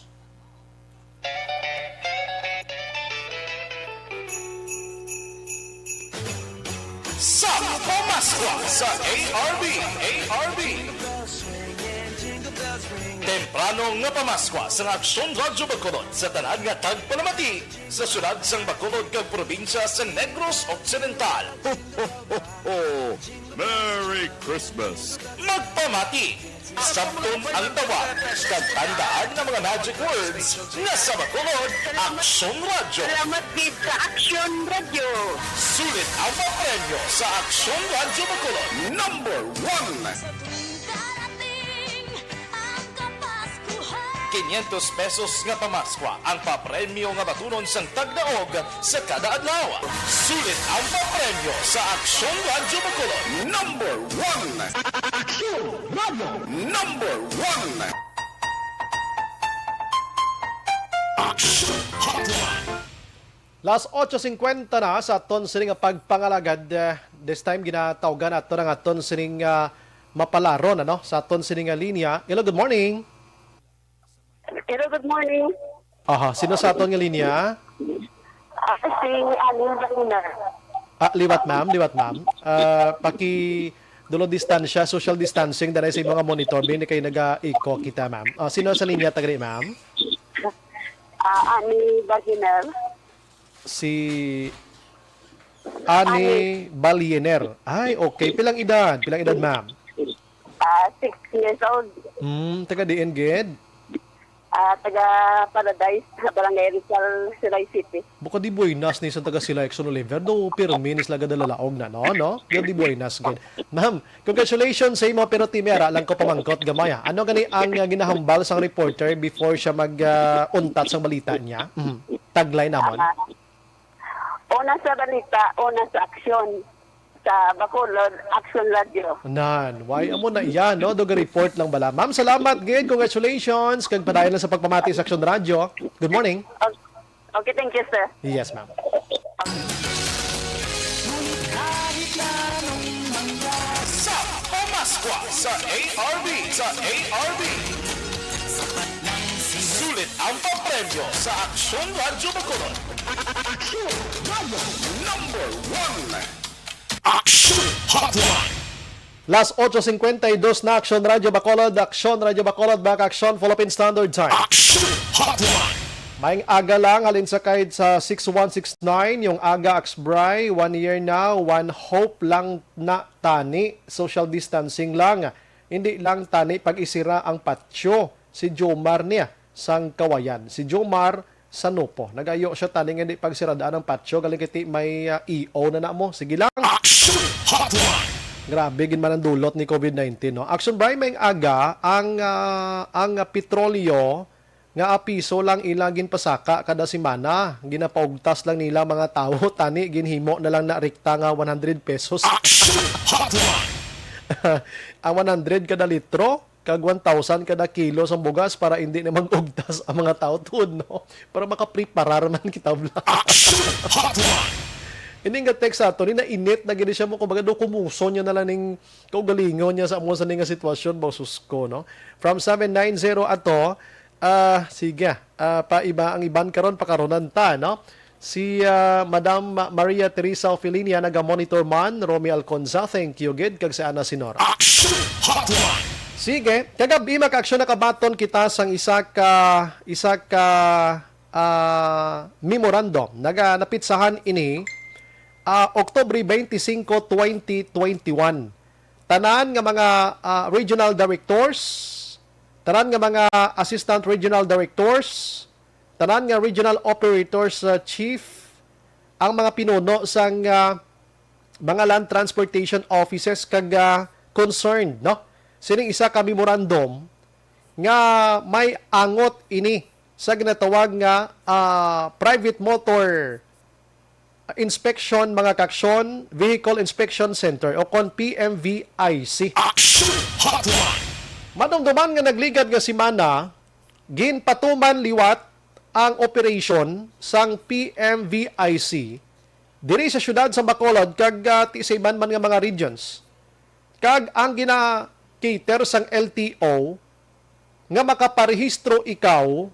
Sa Pamaskwa sa A R B, A R B. Temprano nga pamaskwa sa Aksyon Radyo Bacolod sa tanan nga tagpalamati sa siyudad sang Bacolod kag probinsya sa Negros Occidental. Ho, ho, ho, ho! Merry Christmas! Magpamati! Sabton ang tawag kag tandaan nga mga magic words nga sa Bacolod, Aksyon Radyo. Salamat gid sa Aksyon Radyo. Sulit ang papremyo sa Aksyon Radyo Bacolod. Number one. Sa tuwing darating ang Kapaskuhan. Quinientos pesos nga pamaskwa ang papremyo nga batunon sang tagdaog sa kada adlaw. Sulit ang papremyo sa Aksyon Radyo Bacolod. Number one. Aksyon Radyo. Number one. Aksyon Hotline. Las ocho cincuenta na sa aton sining nga pagpangalagad. Eh, this time, ginatawgan nato ang aton sining, ah, mapalaron, ano, sa aton sining nga linya. Hello, good morning. Hello, good morning. Aha, sino sa aton nga linya? Ah, si Annie Balina. Ah, liwat, ma'am, liwat, ma'am. Ah, paki dulo distansya, social distancing, danay sa mga monitor, bin kay naga-echo kita, ma'am. Ah, sino sa linya, tagari, ma'am? Ah, Annie Balina. Si Annie Balyener. Ay, okay. Pilang edad? Pilang edad, ma'am? Ah, six years old. Hmm, taga diin gid? Ah, taga Paradise, Barangay Rizal, Silay City. Buka di buenas ni sa taga Silay, Exxon Oliver. Do, pirmi ni sila gadalalaog na, no? No? Di, di buenas gid. Ma'am, congratulations sa imo, pero ti may ara lang ko pamangkot gamay, ah. Ano gani ang, ah, ginahambal sang reporter before siya mag, ah, untat sang balita niya? Mhm. Taglay namon. Ah, una sa balita, una sa aksyon. Sa Bacolod, Aksyon Radyo. Nan, why amo na iya, no? Dog report lang bala. Ma'am, salamat gid. Congratulations. Kag padayon lang sa pagpamati sa Aksyon Radyo. Good morning. Okay, okay, thank you, sir. Yes, ma'am. Sa Pamaskwa sa A R B, sa A R B. Sulit ang papremyo sa Aksyon Radyo Bacolod. Aksyon Radyo number one. Aksyon Hotline. Las ocho cincuenta y dos na, Aksyon Radyo Bacolod, Aksyon Radyo Bacolod, back Aksyon Philippine Standard Time. Aksyon Hotline. Maayong aga lang, halin sa kahit sa six one six nine, yung aga, Aksbray, one year na, one hope lang na tani, social distancing lang. Hindi lang tani pag-isira ang patio, si Jomar niya sang Kawayan. Si Jomar Sanopo. Nagayo siya tani nga di pagsiradaan ang patio, galing kiti may, ah, E O na na mo. Sige lang. Action Hotline. Grabe gid man ang dulot ni COVID nineteen, no? Action Bray, may aga ang, ah, ang petrolyo nga apiso lang ila ginpasaka kada semana. Ginapaugtas lang nila mga tawo, tani ginhimo na lang na rikta nga one hundred pesos. Action Hotline. Ang one hundred kada litro, kag one thousand kada kilo sang bugas para hindi na mag-ugtas ang mga tao tuod, no? Para makapreparar man kita bla. Action Hotline. Ini nga text sa ato, ni nainit na gid siya mo, kumbaga, do kumuson niya na lang ning kaugalingon niya sa amo sa ning nga sitwasyon, ba, sus ko, no? From seven nine zero ato, ah, sige, ah, pa iba ang iban karon, pakaronan ta, no? Si, ah, Madam Ma-, Maria Teresa Ofilinia, naga-monitor man, Romy Alconza, thank you gid, kag si Ana Sinor. Action Hotline. Sige, kagabi, mag-aksyon, nakabaton kita sang isa ka, isa ka, ah, memorandum. Naga, napitsahan ini, ah, Oktubre twenty-five, twenty twenty-one. Tanan nga mga, ah, regional directors, tanan nga mga assistant regional directors, tanan nga regional operators, ah, chief, ang mga pinuno sang, ah, mga land transportation offices kag, ah, concerned, no? Sining isa ka memorandum nga may angot ini sa ginatawag nga, ah, Private Motor Inspection, mga kaaksyon, Vehicle Inspection Center o kon P M V I C. Action Hotline. Madumduman nga nagligad nga semana, ginpatuman liwat ang operasyon sang P M V I C diri sa siyudad sa Bacolod kag, ah, ti sa iban man nga mga regions. Kag ang gina-cater sang L T O nga makaparehistro ikaw,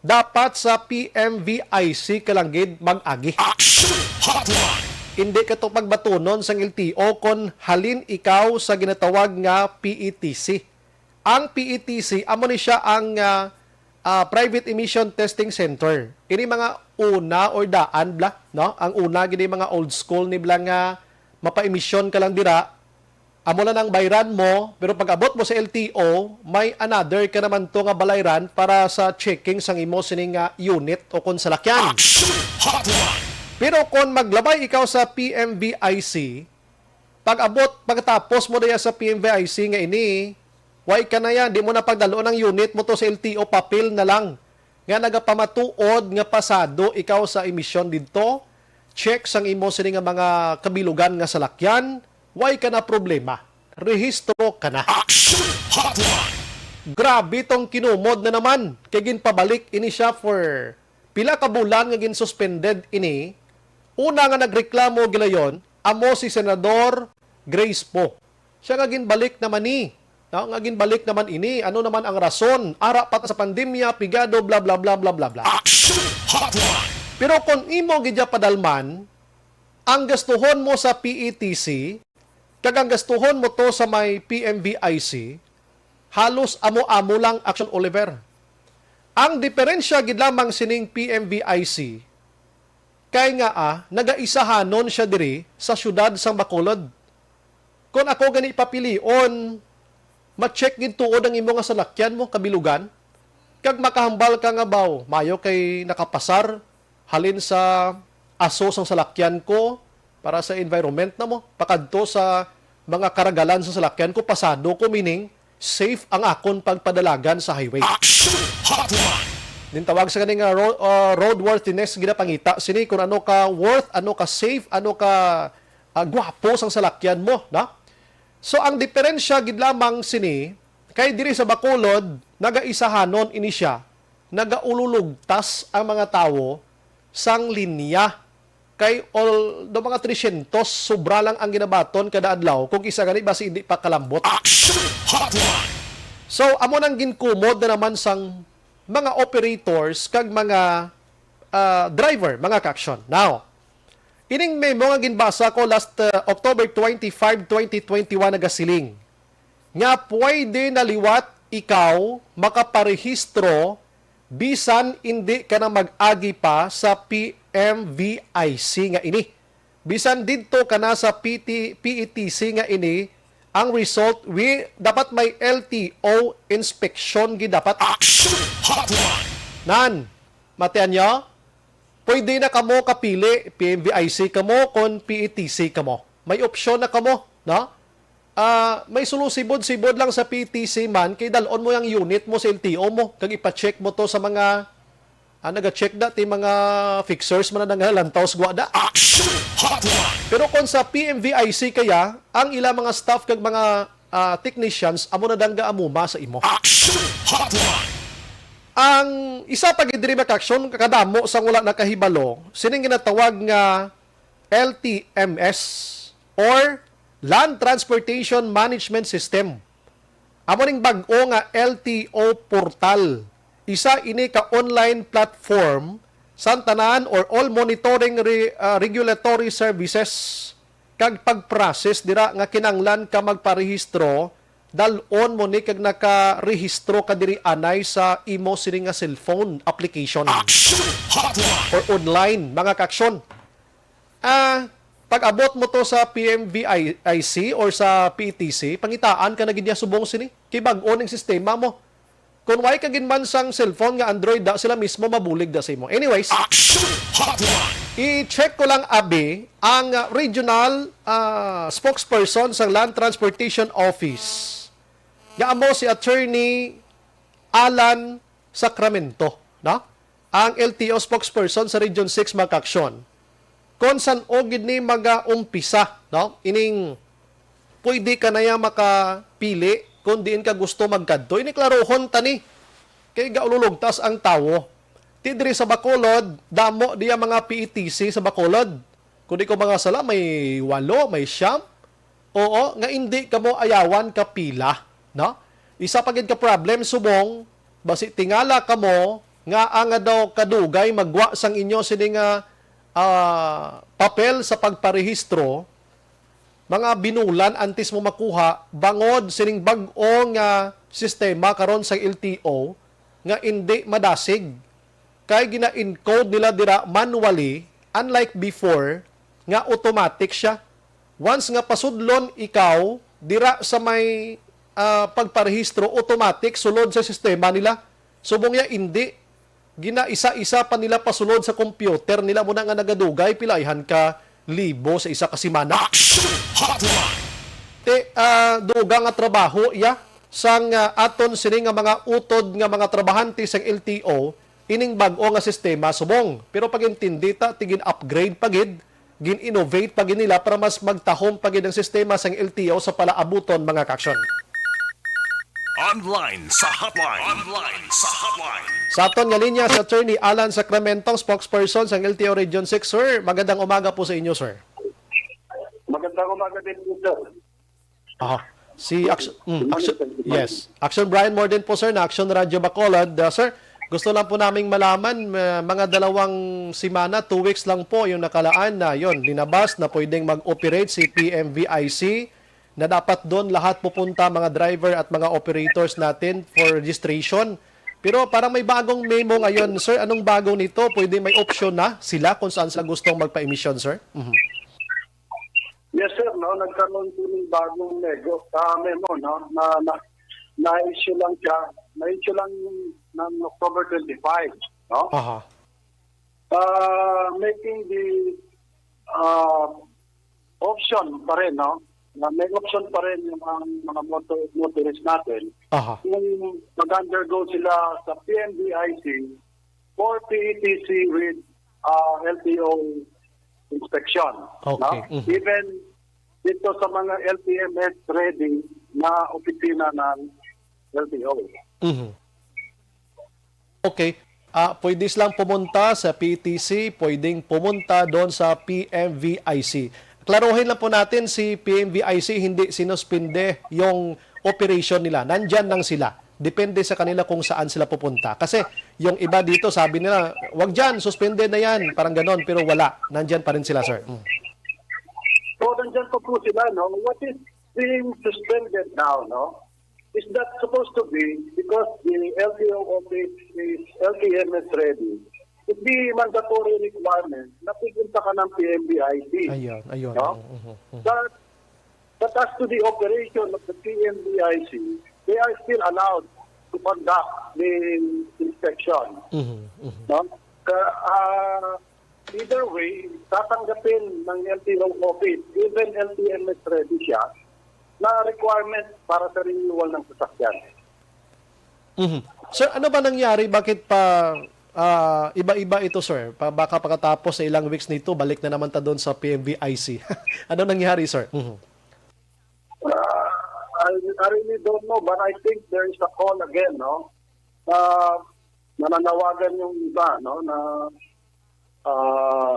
dapat sa P M V I C ka lang gid mag-agi. Action Hotline! Hindi ka to pagbatunon sang L T O kon halin ikaw sa ginatawag nga P E T C. Ang P E T C, amo ni siya ang, ah, ah, Private Emission Testing Center. Ini mga una or daan bla, no? Ang una gid mga old school ni bla nga mapa-emission ka lang dira. Amo lang ang bayran mo, pero pag abot mo sa L T O, may another ka naman to nga balayran para sa checking sang imo sining nga unit o kon salakyan. Action Hotline! Pero kon maglabay ikaw sa P M V I C, pag abot, pagkatapos mo diya sa P M V I C nga ini, way ka na yan, di mo na pagdalon ang unit mo to sa L T O, papel na lang nga nagapamatuod nga pasado ikaw sa emission didto, check sang imo sini nga mga kabilugan nga salakyan, way ka na problema. Rehistro ka na. Action Hotline! Grabe tong kinumod na naman kay ginpabalik ini siya for pila ka bulan nga gin-suspended ini. Una nga nagreklamo gilayon amo si Senador Grace Poe. Siya nga ginbalik naman ni, no? Nga ginbalik naman ini. Ano naman ang rason? Ara pa ta sa pandemya, pigado, bla, bla, bla, bla, bla, bla. Action Hotline! Pero kung imo gid ya padalman, ang gastuhon mo sa P E T C, kag ang gastuhon mo to sa may P M V I C, halos amo-amo lang, Action Oliver. Ang diferensya gid lamang sining P M V I C, kay nga, ah, nagaisahanon siya diri sa siyudad sang Bacolod. Kon ako gani papilion, ma-check gid tuod ang imo nga salakyan mo, kabilugan. Kag makahambal ka nga, "Baw, mayo kay nakapasar halin sa aso sang salakyan ko para sa environment na mo, pakadto sa mga karagalan sa salakyan ko, pasado ko, meaning safe ang akon pagpadalagan sa highway." Action Hotline! Nintawag sa kani nga ro-, ah, roadworthiness, ginapangita sini kung ano ka worth, ano ka safe, ano ka, ah, gwapo sang salakyan mo, na? So, ang diferensya gid lamang sini, kay diri sa Bacolod, nagaisahanon ini siya, nagaululugtas ang mga tawo sang linya. Kay although mga tresyentos, sobra lang ang ginabaton kada adlaw, kung isa gani basi hindi pa kalambot. Action Hotline! So, amo nang ginkumod na naman sang mga operators kag mga, ah, driver, mga ka-action. Now, ining memo nga ginbasa ko last, ah, October twenty-five, twenty twenty-one, nagasiling nga pwede na liwat ikaw makaparehistro bisan indi ka na mag-agi pa sa P M V I C nga ini. Bisan didto ka na sa P T, P E T C nga ini, ang result, wi-, dapat may L T O inspection gid dapat. Action Hotline! Nan, matian niyo? Pwede na kamo kapili, P M V I C kamo kon P E T C kamo. May opsyon na kamo, no? Ah, may sulusibod-sibod lang sa P E T C man, kay dal-on mo ang unit mo sa L T O mo, kag ipa-check mo to sa mga, ah, naga-check da, ti mga fixers man na nga lantaw sa gwa da. Action Hotline! Pero kung sa P M V I C kaya, ang ila mga staff kag mga, ah, technicians, amo na dang gaamuma sa imo. Action Hotline! Ang isa pa gid diri, mga ka-action, kadamo sang wala nakahibalo, sining ginatawag nga L T M S or Land Transportation Management System. Amo ning bag-o nga L T O portal. Isa ini ka online platform sang tanan or all monitoring re-, ah, regulatory services kag pag-process dira nga kinahanglan ka magparehistro, dal-on mo ni kag nakarehistro ka diri anay sa imo sini nga cellphone application. Action Hotline! Or online, mga ka-action. Ah, pag-abot mo to sa P M V I C or sa P E T C, pangitaan ka na gid niya subong sini. Kay bag-o ning sistema mo. Kung way ka ginman sang cellphone nga Android, da sila mismo mabulig da sa imo. Anyways, Action Hotline! I-check ko lang, abi, ang, ah, regional, ah, spokesperson sa Land Transportation Office, nga amo si Attorney Alan Sacramento, no? Ang L T O spokesperson sa Region six, mga ka-action, kon san-o gid ni mag-umpisa, no? Ining pwede ka na ya makapili kung diin ka gusto magkadto. Ini klarohon ta ni. Kay gaululugtas ang tawo. Ti diri sa Bacolod, damo diya mga P E T C sa Bacolod. Kung di ko mga sala, may walo, may siyam. Oo, nga indi kamo ayawan ka pila, no? Isa pa gid ka problem subong basi tingala kamo nga ang nga daw kadugay magwa sang inyo sini nga, ah, papel sa pagparehistro, mga binulan antes mo makuha bangod sining bag-o nga sistema karon sa L T O nga indi madasig. Kay gina-encode nila dira manually, unlike before nga automatic siya. Once nga pasudlon ikaw dira sa may, ah, pagparehistro, automatic sulod sa sistema nila. Subong niya, indi. Ginaisa-isa pa nila pasulod sa computer nila, mo na nga nagadugay pila ayhan ka libo sa isa ka semana. Action Hotline! Ti, ah, dugang nga trabaho iya sang, ah, aton sini nga mga utod nga mga trabahante sang L T O ining bag-o nga sistema subong. Pero pag-intindi ta, ti gin-upgrade pa gid, gin-innovate pa gid nila para mas magtahom pa gid ang sistema sang L T O sa palaabuton, mga ka-aksyon. Online sa hotline. Online sa hotline. Sa aton nga linya si Attorney Alan Sacramento, spokesperson sang L T O Region six. Sir, magandang umaga po sa inyo, sir. Magandang umaga din po, sir. Aha. Si Action, mm, Action, yes. Action Brian Morden po, sir, na Action Radio Bacolod. Ah, sir, gusto lang po naming malaman, ma-, mga dalawang semana, two weeks lang po yung nakalaan na yon, linabas na pwedeng mag-operate si P M V I C, na dapat doon lahat pupunta, mga driver at mga operators natin for registration. Pero parang may bagong memo ngayon, sir. Anong bago nito? Pwede may option na sila kung saan sila gustong magpa-emission, sir? Mhm. Yes, sir, no, nagkaroon po ng bagong nego-, ah, memo, no, na, na, na-issue lang siya, na-issue lang ng October twenty-five, no? Aha. Ah, making the, ah, option pa rin, no, na may option pa rin yung ang mga motor, motorist natin Aha. kung mag-undergo sila sa P M V I C or P E T C with, ah, L T O inspection, Okay. no? Mhm. Even dito sa mga L T M S ready na opisina ng L T O. Mhm. Okay. Ah, pwede silang pumunta sa P E T C, pwedeng pumunta doon sa P M V I C. Klaruhin lang po natin, si P M V I C hindi sinuspinde yung operation nila. Nandyan lang sila. Depende sa kanila kung saan sila pupunta. Kasi yung iba dito, sabi nila, "Wag dyan, suspended na yan." Parang ganon, pero wala. Nandyan pa rin sila, sir. Mm. So, nandyan pa po sila, no? What is being suspended now, no? Is that supposed to be because the L T O office is L T M S ready? It's the mandatory requirement na pupunta ka ng P M V I C. Ayun, ayun. No? Mhm, mhm. But But as to the operation of the P M V I C, they are still allowed to conduct the inspection. Mhm, mhm. No? Ka-, ah, either way, tatanggapin ng L T O office, even L T M S ready siya, na requirement para sa renewal ng sasakyan. Mhm. Sir, ano ba nangyari? Bakit pa, ah, iba-iba ito, sir? Pa, baka pagkatapos sa ilang weeks nito, balik na naman ta doon sa P M V I C. Ano nangyari, sir? Mhm. Ah, I, I really don't know, but I think there is a call again, no? Na nananawagan yung iba, no? Na, ah,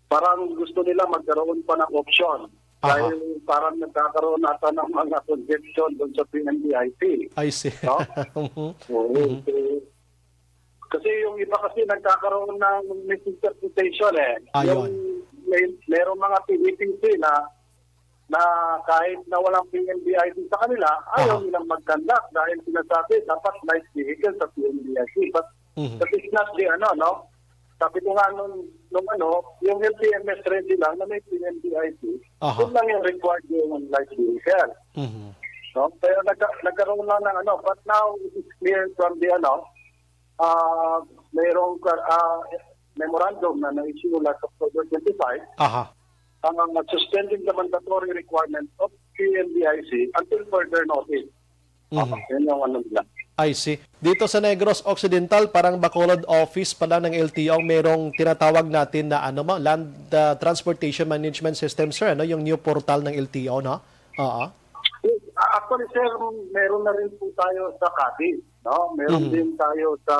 parang gusto nila magkaroon pa ng option. Aha. Dahil parang nagkakaroon ata ng mga congestion doon sa P M V I C. I see. No? Mhm. Oo. Mhm. So, kasi yung iba kasi nagkakaroon ng misinterpretation eh. Ayun. Yung may, merong mga P E T C na, na kahit na walang P M V I C sa kanila, ayaw Aha. nilang mag-conduct dahil sinasabi dapat light vehicle sa P M V I C. But Mhm. that is not the ano, no? Sabi ko nga nung, nung ano, yung L T M S ready lang na may P M V I C, Aha. yun lang yung required yung light vehicle. Mhm. No? Pero nagka-, nagkaroon lang ng ano, but now it is clear from the ano, ah, mayroong, ah, memorandum na na-issue last October twenty-five, Aha. ang, ang suspending the mandatory requirement of P M V I C until further notice. Mhm. Yun yung ano nila. I see. Dito sa Negros Occidental, parang Bacolod office pala ng L T O ang merong tinatawag natin na ano mo, Land, ah, Transportation Management System, sir, ano, yung new portal ng L T O, no? Oo. Actually, sir, meron na rin po tayo sa Cadiz, no? Meron Mhm. din tayo sa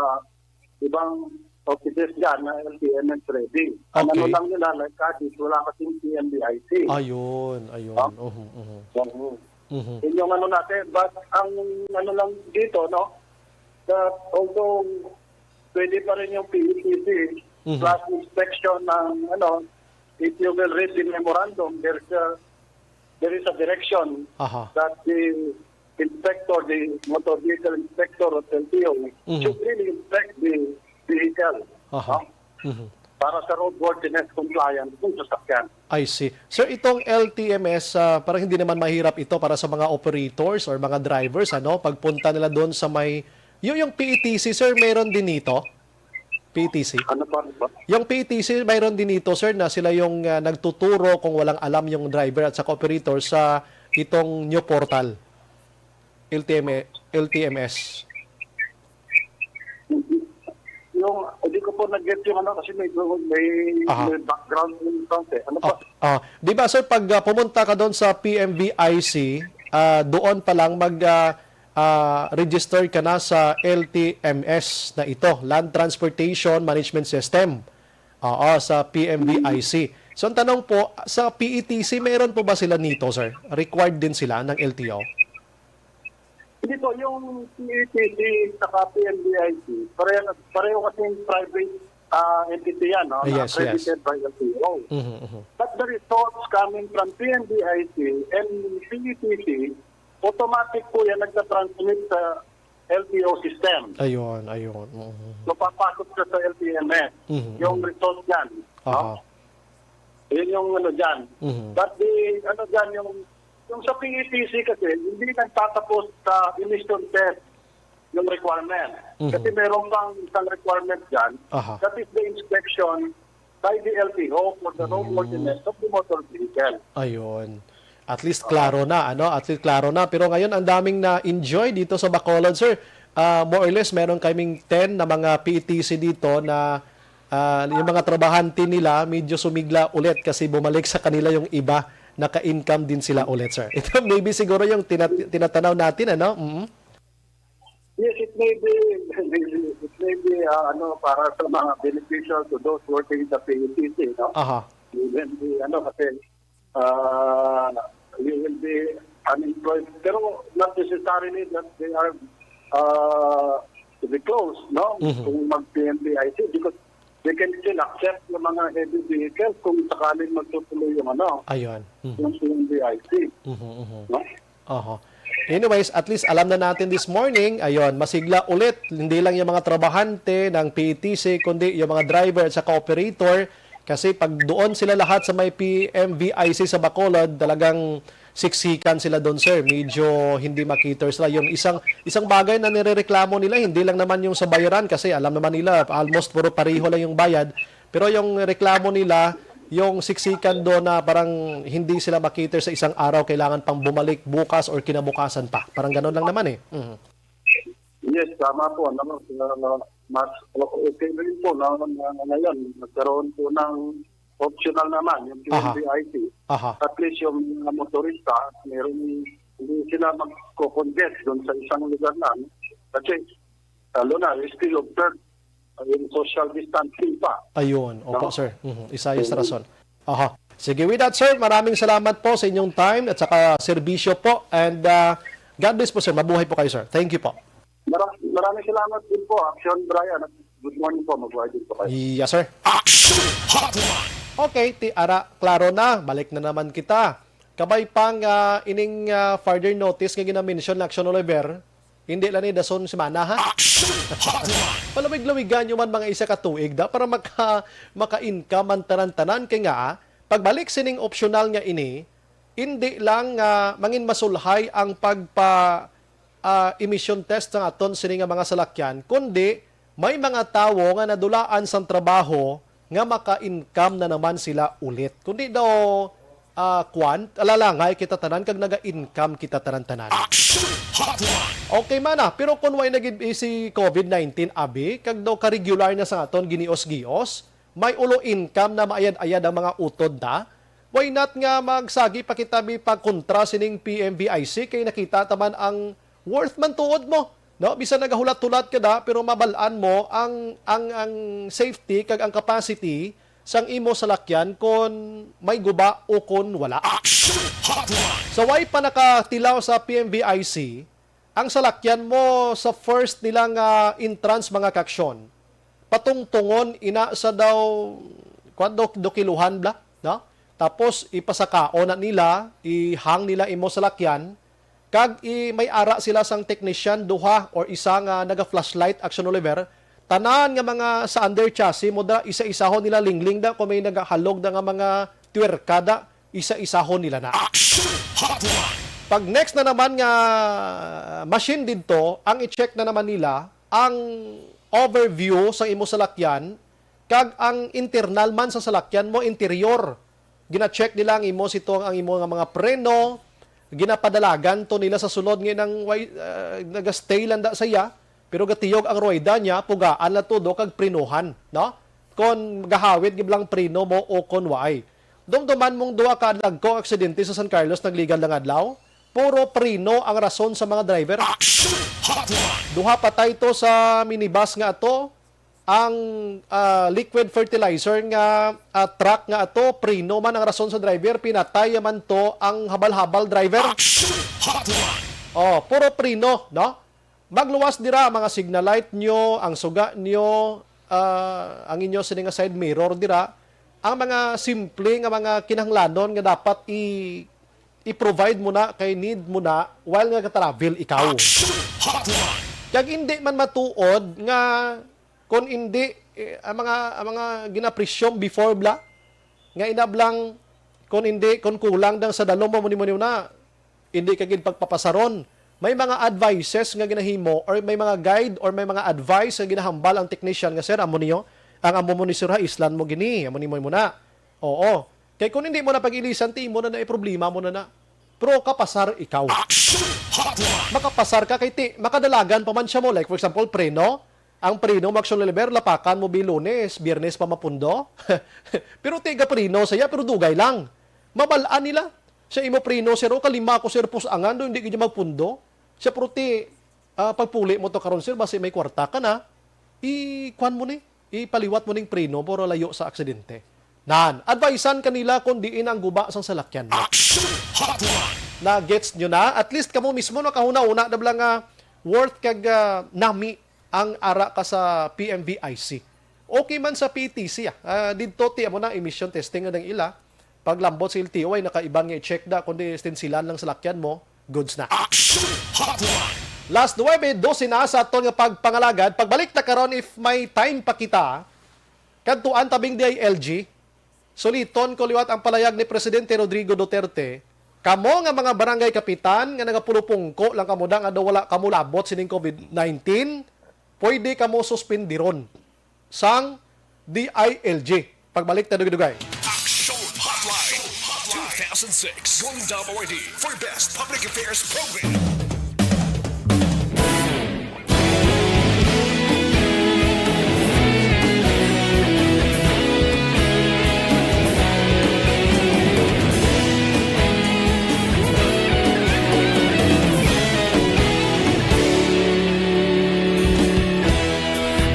ibang offices dyan na L T M S ready. Ang ano Okay. lang nila, like Cadiz, wala kasing P M V I C. Ayun, ayun. Ah? Mhm, mhm. Oo. Mhm. Yun yung ano natin. But ang ano lang dito, no? That although pwede pa rin yung P E T C Mhm. plus inspection ng ano, if you will read the memorandum, there's a, there is a direction Aha. that the inspector, the motor vehicle inspector of L T O, Mhm. should really inspect the vehicle. Aha. No? Mhm. Para sa roadworthiness compliance ng sasakyan. I see. Sir, itong L T M S, ah, parang hindi naman mahirap ito para sa mga operators or mga drivers, ano, pagpunta nila doon sa may, yung, yung P E T C, sir, meron din nito? P E T C? Ano pa? Ano pa? Yung P E T C, mayroon din ito, sir, na sila yung ah, nagtuturo kung walang alam yung driver at saka operator sa itong new portal, L T M, L T M S. Yung, hindi ko po nag-get yung ano kasi may, may, Aha. may background yung sound eh. Ano pa? Oh, ah, di ba, sir, pag ah, pumunta ka doon sa P M V I C, ah, doon pa lang mag ah, ah, register ka na sa L T M S na ito, Land Transportation Management System. Oo, sa P M V I C. So ang tanong po, sa P E T C, meron po ba sila nito, sir? Required din sila ng L T O? Hindi po, yung P E T C saka P M V I C, pareho, pareho kasing private ah, entity yan, no? Ah, yes, yes. Accredited by L T O. Mhm, mhm. But the results coming from P M V I C and P E T C, automatic po yan nagtatransmit sa L T O system. Ayun, ayun. Mhm. So, papasok siya sa L T M S. Mhm, Yung mhm. result yan. Aha. No? Yun yung ano dyan. Mhm. But the, ano dyan, yung, yung sa P E T C kasi, hindi nagtatapos sa emission test yung requirement. Mhm. Kasi meron pang isang requirement dyan. Aha. That is the inspection by the L T O for the Mm. roadworthiness of the motor vehicle. Ayun. At least klaro na, ano? At least klaro na. Pero ngayon, ang daming na-enjoy dito sa Bacolod, sir. Ah, more or less, meron kaming ten na mga P E T C dito na ah, yung mga trabahante nila medyo sumigla ulit kasi bumalik sa kanila yung iba, naka-income din sila ulit, sir. Ito maybe siguro yung tinat- tinatanaw natin, ano? Mhm. Yes, it may be, it may be uh, ano, para sa mga beneficial to those working sa P E T C, no? Aha. Even the, ano, kasi uh, you will be unemployed. Pero not necessarily that they are uh, to be closed, no? Mhm. Kung mag-P M V I C, because they can still accept yung mga heavy vehicles kung sakaling magtutuloy yung ano, Ayun. Mhm. yung P M V I C, Mhm, mhm. no? Oho. Anyways, at least alam na natin this morning, ayun, masigla ulit, hindi lang yung mga trabahante ng P E T C, kundi yung mga driver at saka operator. Kasi pag doon sila lahat sa may P M V I C sa Bacolod, talagang siksikan sila doon, sir. Medyo hindi makita sila. Yung isang, isang bagay na nirereklamo nila, hindi lang naman yung sa bayaran kasi alam naman nila, almost puro pareho lang yung bayad. Pero yung reklamo nila, yung siksikan doon na parang hindi sila makita sa isang araw, kailangan pang bumalik bukas or kinabukasan pa. Parang ganun lang naman eh. Mhm. Yes, tama po. Ano, uh, mas okay rin po na, na, na ngayon, nagkaroon po ng optional naman yung Aha. P M V I C. Aha. At least yung mga motorista, meron, hindi sila magko-congest doon sa isang lugar lang. Kasi, lalo na, we still observe uh, yung social distancing pa. Ayun. Opo, No? sir. Mhm. Isa yung rason. Aha. Sige, with that, sir, maraming salamat po sa inyong time at saka serbisyo po. And uh, God bless po, sir. Mabuhay po kayo, sir. Thank you po. Mara- maraming salamat din po, Action Brian. Good morning po, mabuhay din po kayo. Yes, sir. Action Hotline. Okay, ti ara, klaro na. Balik na naman kita. Kabay pang ah, ining ah, further notice nga ginamention ni Action Oliver, hindi lang ni dason semana, ha? Action Hotline. Palawig-lawigan nyo man mga isa ka tuig da para maka, maka-income ang tanan-tanan. Kay nga, pagbalik sining optional nga ini, hindi lang nga mangin masulhay ang pagpa ah, emission test sa aton sini nga mga salakyan, kundi may mga tawo nga nadulaan sang trabaho nga maka-income na naman sila ulit. Kundi daw, ah, kwan, alalangay kita tanan kag naga-income kita tanan-tanan. Action Hotline. Okay man ah, pero kung way na gid si COVID nineteen abi, kag daw ka-regular na sa aton ginios-gios, may ulo income na maayad-ayad ang mga utod na, why not nga magsagi pa kita mi pagkontra sining P M V I C kay nakita ta man ang worth man tuod mo. No, bisan nagahulat-hulat ka da, pero mabal-an mo ang, ang, ang safety kag ang capacity sang imo salakyan kon may guba o kon wala. Action Hotline! Sa way pa nakatilaw sa P M V I C, ang salakyan mo sa first nila nga entrance, mga kaaksyon, patungtungon ina sa daw, kwan, do, do kiluhan bla, no? Tapos ipasakaon na nila, ihang nila imo salakyan, kag i-, may ara sila sang technician, duha or isa nga naga-flashlight, Action Oliver. Tanan nga mga sa under chassis mo da, isa-isahon nila lingling da, kung may nagahalog da nga mga tuwerka da, isa-isahon nila na. Action Hotline! Pag next na naman nga machine didto, ang i-check na naman nila ang overview sa imo salakyan kag ang internal man sa salakyan mo, interior. Gina-check nila ang imo sitong, ang imo nga mga preno, ginapadalagan to nila sa sulod nga nang way, ah, naga-stay lang da sa iya, pero gatiyog ang ruweda niya, pugaan na todo kag prenohan, no? Kon gahawid gid lang preno mo o kon waay. Dumduman mong duha ka lagko aksidente sa San Carlos nagligad lang adlaw. Puro preno ang rason sa mga driver. Action Hotline! Duha patay to sa minibus nga ato. Ang, ah, liquid fertilizer nga, ah, truck nga ato, preno man ang rason sa driver, pinatay man to ang habal-habal driver. Action Hotline! Oh, puro preno, no? Magluwas dira ang mga signal light nyo, ang suga nyo, ah, ang inyo sini nga side mirror dira, ang mga simple nga mga kinahanglanon nga dapat i-, i-provide mo na kay need mo na while nga travel ikaw. Action Hotline! Kag hindi man matuod nga kon hindi, eh, ang mga, ang mga ginapresyo before bla, nga inablang kon hindi, kon kulang dang sa dalom mo, muni-muni na, hindi ka gid pagpapasaron. May mga advices nga ginahimo or may mga guide or may mga advice nga ginahambal ang technician nga, "Sir, amo niyo, ang amo mo ni sir ha, islan mo gini, amo ni mo muna." Oo. Kay kung hindi mo na pag-ilisan, ti imo na na problema mo na na. Pero kapasar ikaw. Action Hotline! Makapasar ka kay ti, makadalagan pa man siya mo. Like, for example, preno. Ang preno mo, Action Oliver, lapakan mo bi Lunes, Biyernes pa mapundo. Pero ti gapreno siya, pero dugay lang. Mabal-an nila. Siya imo preno, sir, o kalima ko, sir, pusangan do, hindi gid magpundo. Siya, pero ti, ah, pagpuli mo to karon, sir, basi may kwarta ka na, i-, kwan mo ni, ipaliwat mo ning preno, pero layo sa aksidente. Nan, advisean kanila kung diin ang guba sang salakyan mo. Action Hotline! Na gets nyo na? At least kamo mismo nakahuna-una na bala nga worth kag, ah, nami ang ara ka sa P M V I C. Okay man sa P T C, ah. Ah, didto ti amo na emission testing nga nang ila. Paglambot sa L T O ay nakaiban nga i-check da, kundi stensilan lang salakyan mo, goods na. Action Hotline! Las nuebe dose na sa aton nga pagpangalagad. Pagbalik ta karon, if may time pa kita, kadtuan tabing D I L G. Suliton ko liwat ang palayag ni Presidente Rodrigo Duterte, "Kamo nga mga barangay kapitan nga nagapulupungko lang kamo da nga daw wala kamo labot sining covid nineteen, pwede kamo suspindiron sang D I L G." Pagbalik ta dugay-dugay. Action Hotline two thousand six Golden Dome Awardee for Best Public Affairs Program.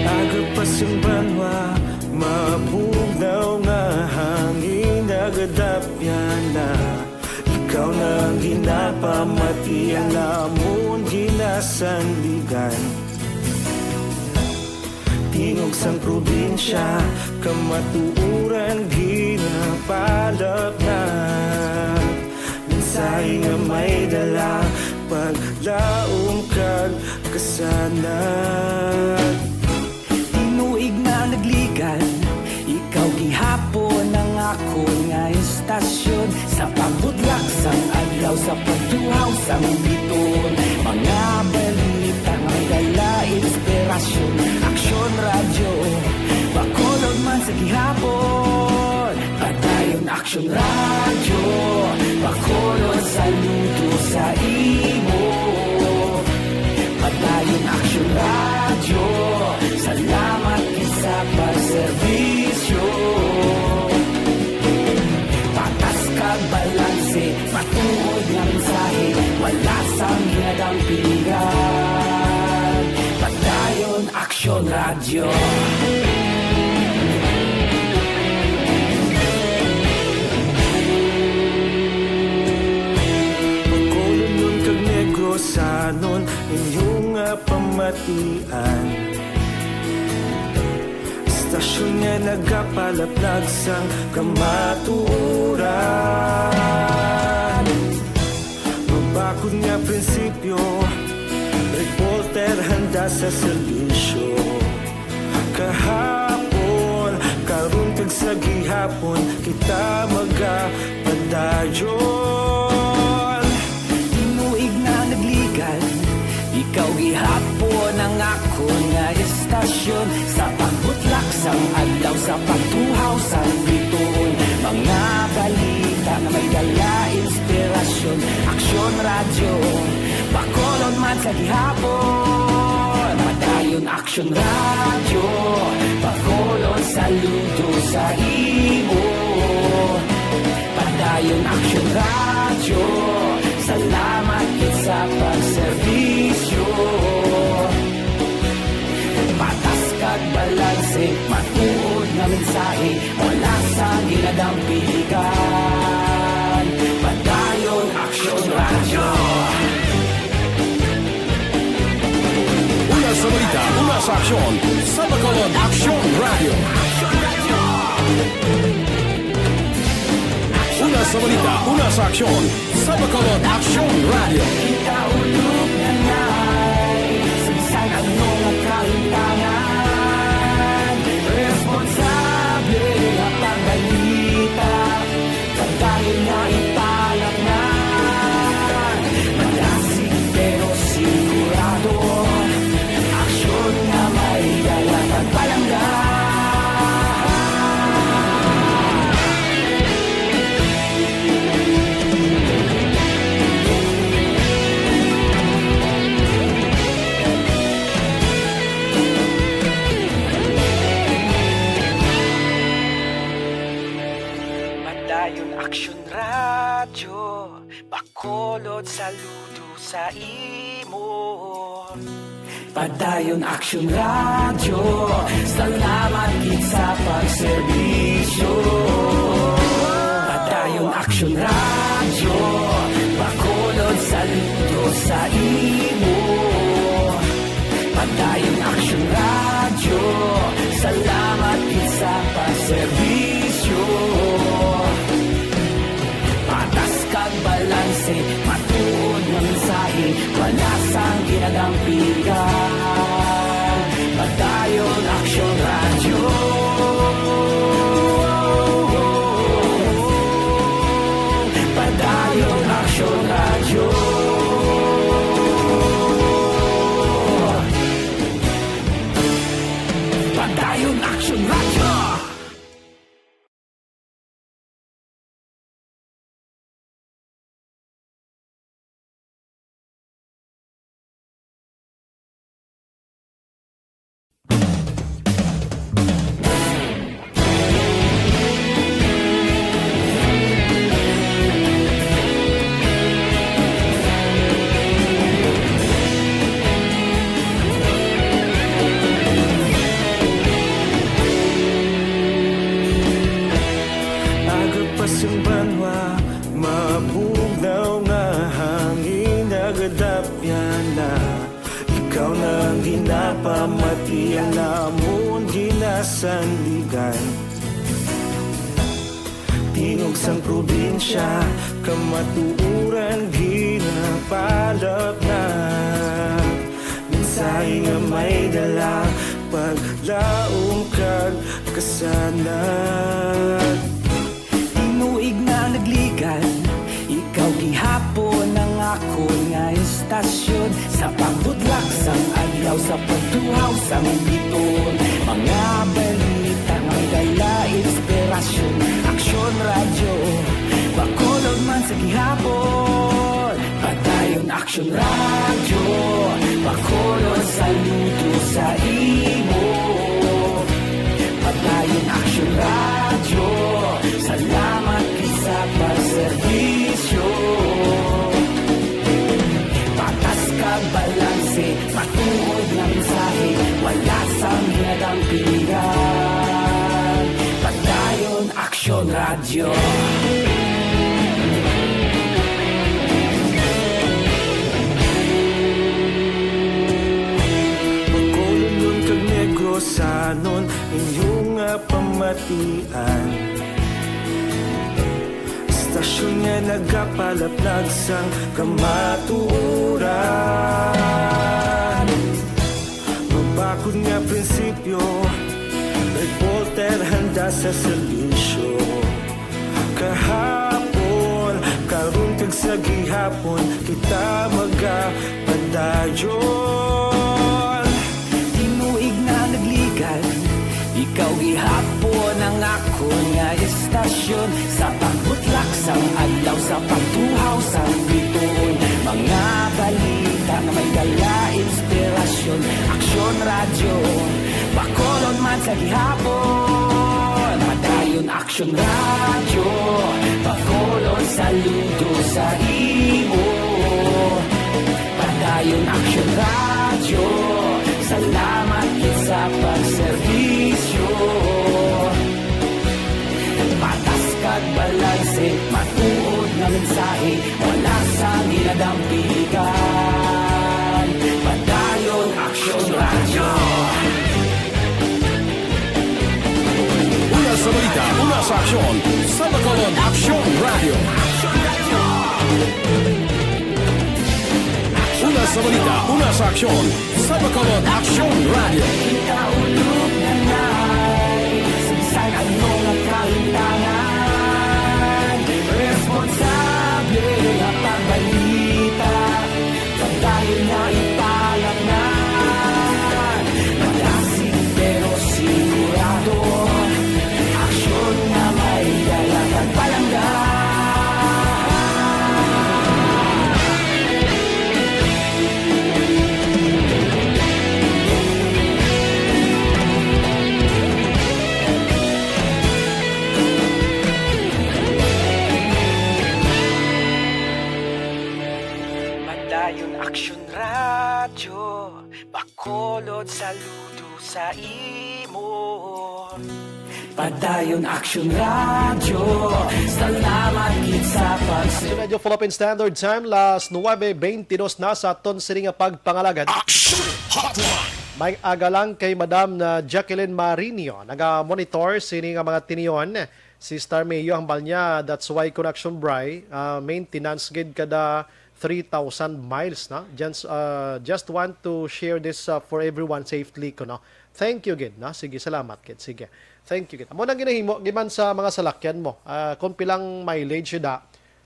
Agapas ang banwa, mabugnaw nga hangin, nagadapyan na. Ikaw na ang ginapamati, ang amon ginasandigan. Tingog sang probinsya, kamatuoran ginapalapnat. Mensahe nga may dala, paglaom kag kasanag. Tinuig na nagligan, ikaw gihapon ang akon nga istasyon. Sa pagbutlak sang adlaw, sa pagtuhaw sang biton, mga balita may dala inspirasyon. Aksyon Radyo, Bacolod man sa gihapon. Padayon Aksyon Radyo, Bacolod, saludo sa imo. Padayon Aksyon Radyo, salamat gid sa pagserbisyo. Patas kag balanse, matuod nga mensahe, wala sang ginadampingan. Yo. Bacolodnon kag Negrosanon, inyo nga pamatian. Istasyon nga nagapalaplag sang kamatuoran. Mabakod nga prinsipyo, reporter handa sa serbisyo. Kahapon, karon kag sa gihapon, kita magapadayon. Tinuig na nagligan, ikaw gihapon ang akon nga istasyon. Sa pagbutlak sang adlaw, sa pagtuhaw sang bituon, mga balita nga may dala inspirasyon. Aksyon Radyo, Bacolod man sa gihapon. Padayon Aksyon Radyo, Bacolod saludo sa imo. Padayon Aksyon Radyo, salamat gid sa pagserbisyo. Patas kag balanse, matuod nga mensahe, wala sang ginadampigan. Padayon Aksyon Radyo. Una sa balita, una sa aksyon, sa Bacolod Aksyon Radyo. Una sa balita, una sa aksyon, sa Bacolod Aksyon Radyo. Kita ulog na nay, sa bisan ano nga kahimtangan, responsable nga pagbalita. Padayon nga ipalamnan, madasig pero sigurado, aksyon nga may dala pagpalangga. Padayon Aksyon Radyo, Bacolod saludo sa imo. Padayon Aksyon Radyo, salamat gid sa pagserbisyo. Padayon Aksyon Radyo, Bacolod saludo sa imo. Padayon Aksyon Radyo, salamat gid sa pagserbisyo. Patas kag balanse, matuod nga mensahe, wala sang ginadampigan. Padayon Aksyon Radyo. Padayon Aksyon Radyo. Padayon Aksyon Radyo. Aga pa sang banwa, mabugnaw nga hangin nagadapyan na. Ikaw na ang ginapamatian namon ginasandigan. Tingog sang probinsya, kamatuoran ginapalapnag. Mensahe nga may dala, paglaom kag kasanag. Tinuig na nagligan, ikaw gihapon ang akon nga istasyon. Sa pagbutlak sang adlaw, sa pagtuhaw sang bituon, mga balita nga may dala inspirasyon. Aksyon Radyo, Bacolod man sa gihapon. Padayon Aksyon Radyo, Bacolod saludo sa imo. Padayon Aksyon Radyo, salamat gid sa pagserbisyo. Patas kag balanse, matuod nga mensahe, wala sang Radyo. Bacolodon kag Negrosanon, inyo nga pamatian. Istasyon nga nagapalaplag sang kamatuoran. Mabakod nga prinsipyo, reporter handa sa serbisyo. Kahapon, karon kag sa gihapon, kita magapadayon. Tinuig na nagligad, ikaw gihapon ang akon nga istasyon. Sa pagbutlak sang adlaw, sa pagtuhaw sang bituon, mga balita nga may dala inspirasyon. Aksyon Radyo, Bacolod man sa gihapon. Padayon Aksyon Radyo, Bacolod saludo sa imo. Padayon Aksyon Radyo, salamat gid sa pagserbisyo. Patas kag balanse, matuod nga mensahe, wala sang ginadampigan. Padayon Aksyon Radyo. Una sa balita, una sa aksyon, sa Bacolod Aksyon Radyo. Una sa balita, una sa aksyon, sa Bacolod Aksyon Radyo. Kita ulog na nai, sa bisan ano nga kahintangan, responsable nga pagbalita. Padayon nga ipalapnan, madasig pero sigurado. Aksyon nga may dala kag palangga. Padayon Aksyon Radyo, Bacolod saludo sa imo. Padayon Aksyon Radyo, salamat gid sa pag- Aksyon Radyo Philippine Standard Time, las nuebe beintidos na sa aton sini nga pagpangalagad. Aksyon Hotline! May aga lang kay Madam na Jacqueline Marinio, naga-monitor sini nga mga tinion. Si Star Mayo, hambal niya, that's why Connection Bri, ah, maintenance gid kada three thousand miles, no? Just, ah, just want to share this, ah, for everyone safely, kuno. Thank you gid, no? Sige, salamat gid. Sige. Thank you gid. Amo nang ginahimo giman sa mga salakyan mo. Ah, kung pilang mileage da,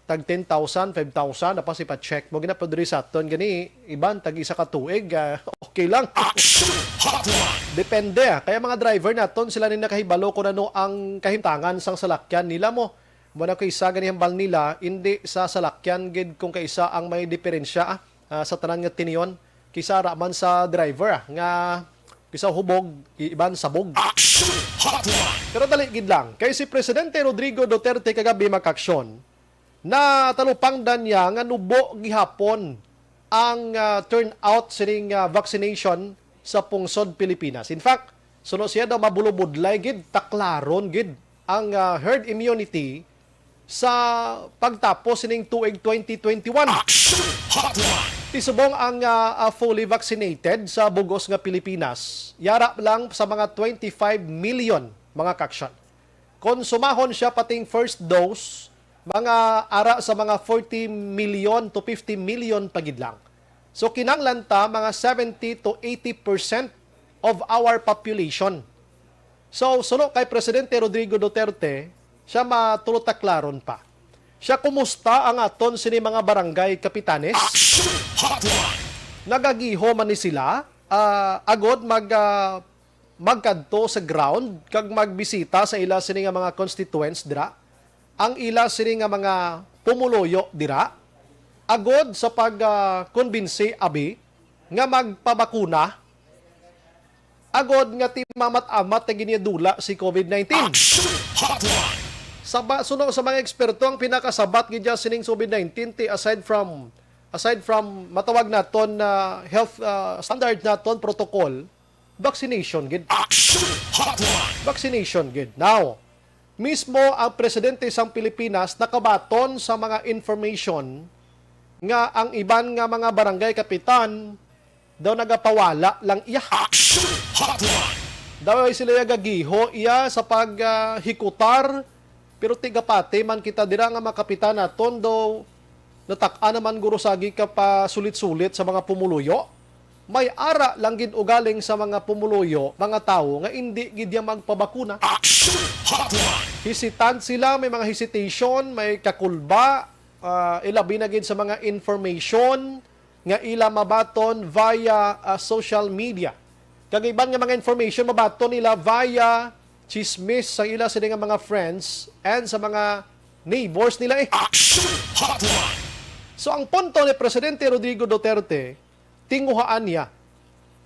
tag ten thousand, five thousand, tapos ipa-check mo, gina pa diri sa aton gani, iban tag isa ka tuig, ah, okay lang. Action Hotline! Depende, ah. Kaya mga driver naton, sila ni nakahibalo kung ano ang kahimtangan sang salakyan nila mo. Mo na kung isa gani hambal nila, hindi sa salakyan gid kung kaisa ang may diferensya, ah, ah, sa tanan nga tinion, kisa ra man sa driver, ah, nga kisa hubog, i-, iban sabog. Action Hotline! Pero dali gid lang, kay si Presidente Rodrigo Duterte kagabi, mga kaaksyon, natalupangdan niya nga nubo gihapon ang, ah, turnout sining, ah, vaccination sa pungsod Pilipinas. In fact, suno siya daw mabulobudlay gid, taklaron gid ang, ah, herd immunity sa pagtapos sining tuig twenty twenty-one. Action Hotline! Ti subong ang, ah, ah, fully vaccinated sa bugos nga Pilipinas, yara lang sa mga twenty-five million, mga kaaksyon. Kon sumahon siya pating first dose, mga ara sa mga forty million to fifty million pa gid lang. So, kinahanglan ta mga seventy to eighty percent of our population. So, suno kay Presidente Rodrigo Duterte, siya matulutaklaron pa. Siya, kumusta ang aton sini mga barangay kapitanes? Action Hotline! Nagagiho man ni sila, ah, agod mag, ah, magkadto sa ground kag magbisita sa ila sini nga mga constituents dira, ang ila sini nga mga pumuluyo dira, agod sa pag, ah, kumbinsi abi nga magpabakuna, agod nga ti mamat-amat nga gin-iya dula si COVID nineteen. Action Hotline! Sa ba-, suno sa mga eksperto, ang pinakasabat gid sining COVID nineteen ti, aside from, aside from matawag naton na health, ah, standard naton protocol, vaccination gid. Action Hotline! Vaccination gid. Now, Mismo ang presidente sang Pilipinas nakabaton sa mga information nga ang iban nga mga barangay kapitan daw nagapawala lang iya. Action Hotline! Daw ay sila gagiho iya sa paghikutar, pero tigapati man kita dira nga mga kapitan naton daw natak-an naman guro sagi ka pa sulit-sulit sa mga pumuluyo. May ara lang gid ugaling sa mga pumuluyo, mga tawo nga indi gid ya magpabakuna. Action Hotline! Hesitant sila, may mga hesitation, may kakulba, ah, ilabi na gid sa mga information nga ila mabaton via, ah, social media. Kag iban nga mga information mabaton nila via chismis sa ila sini nga mga friends and sa mga neighbors nila eh. Action Hotline! So ang punto ni Presidente Rodrigo Duterte, tinguhaan niya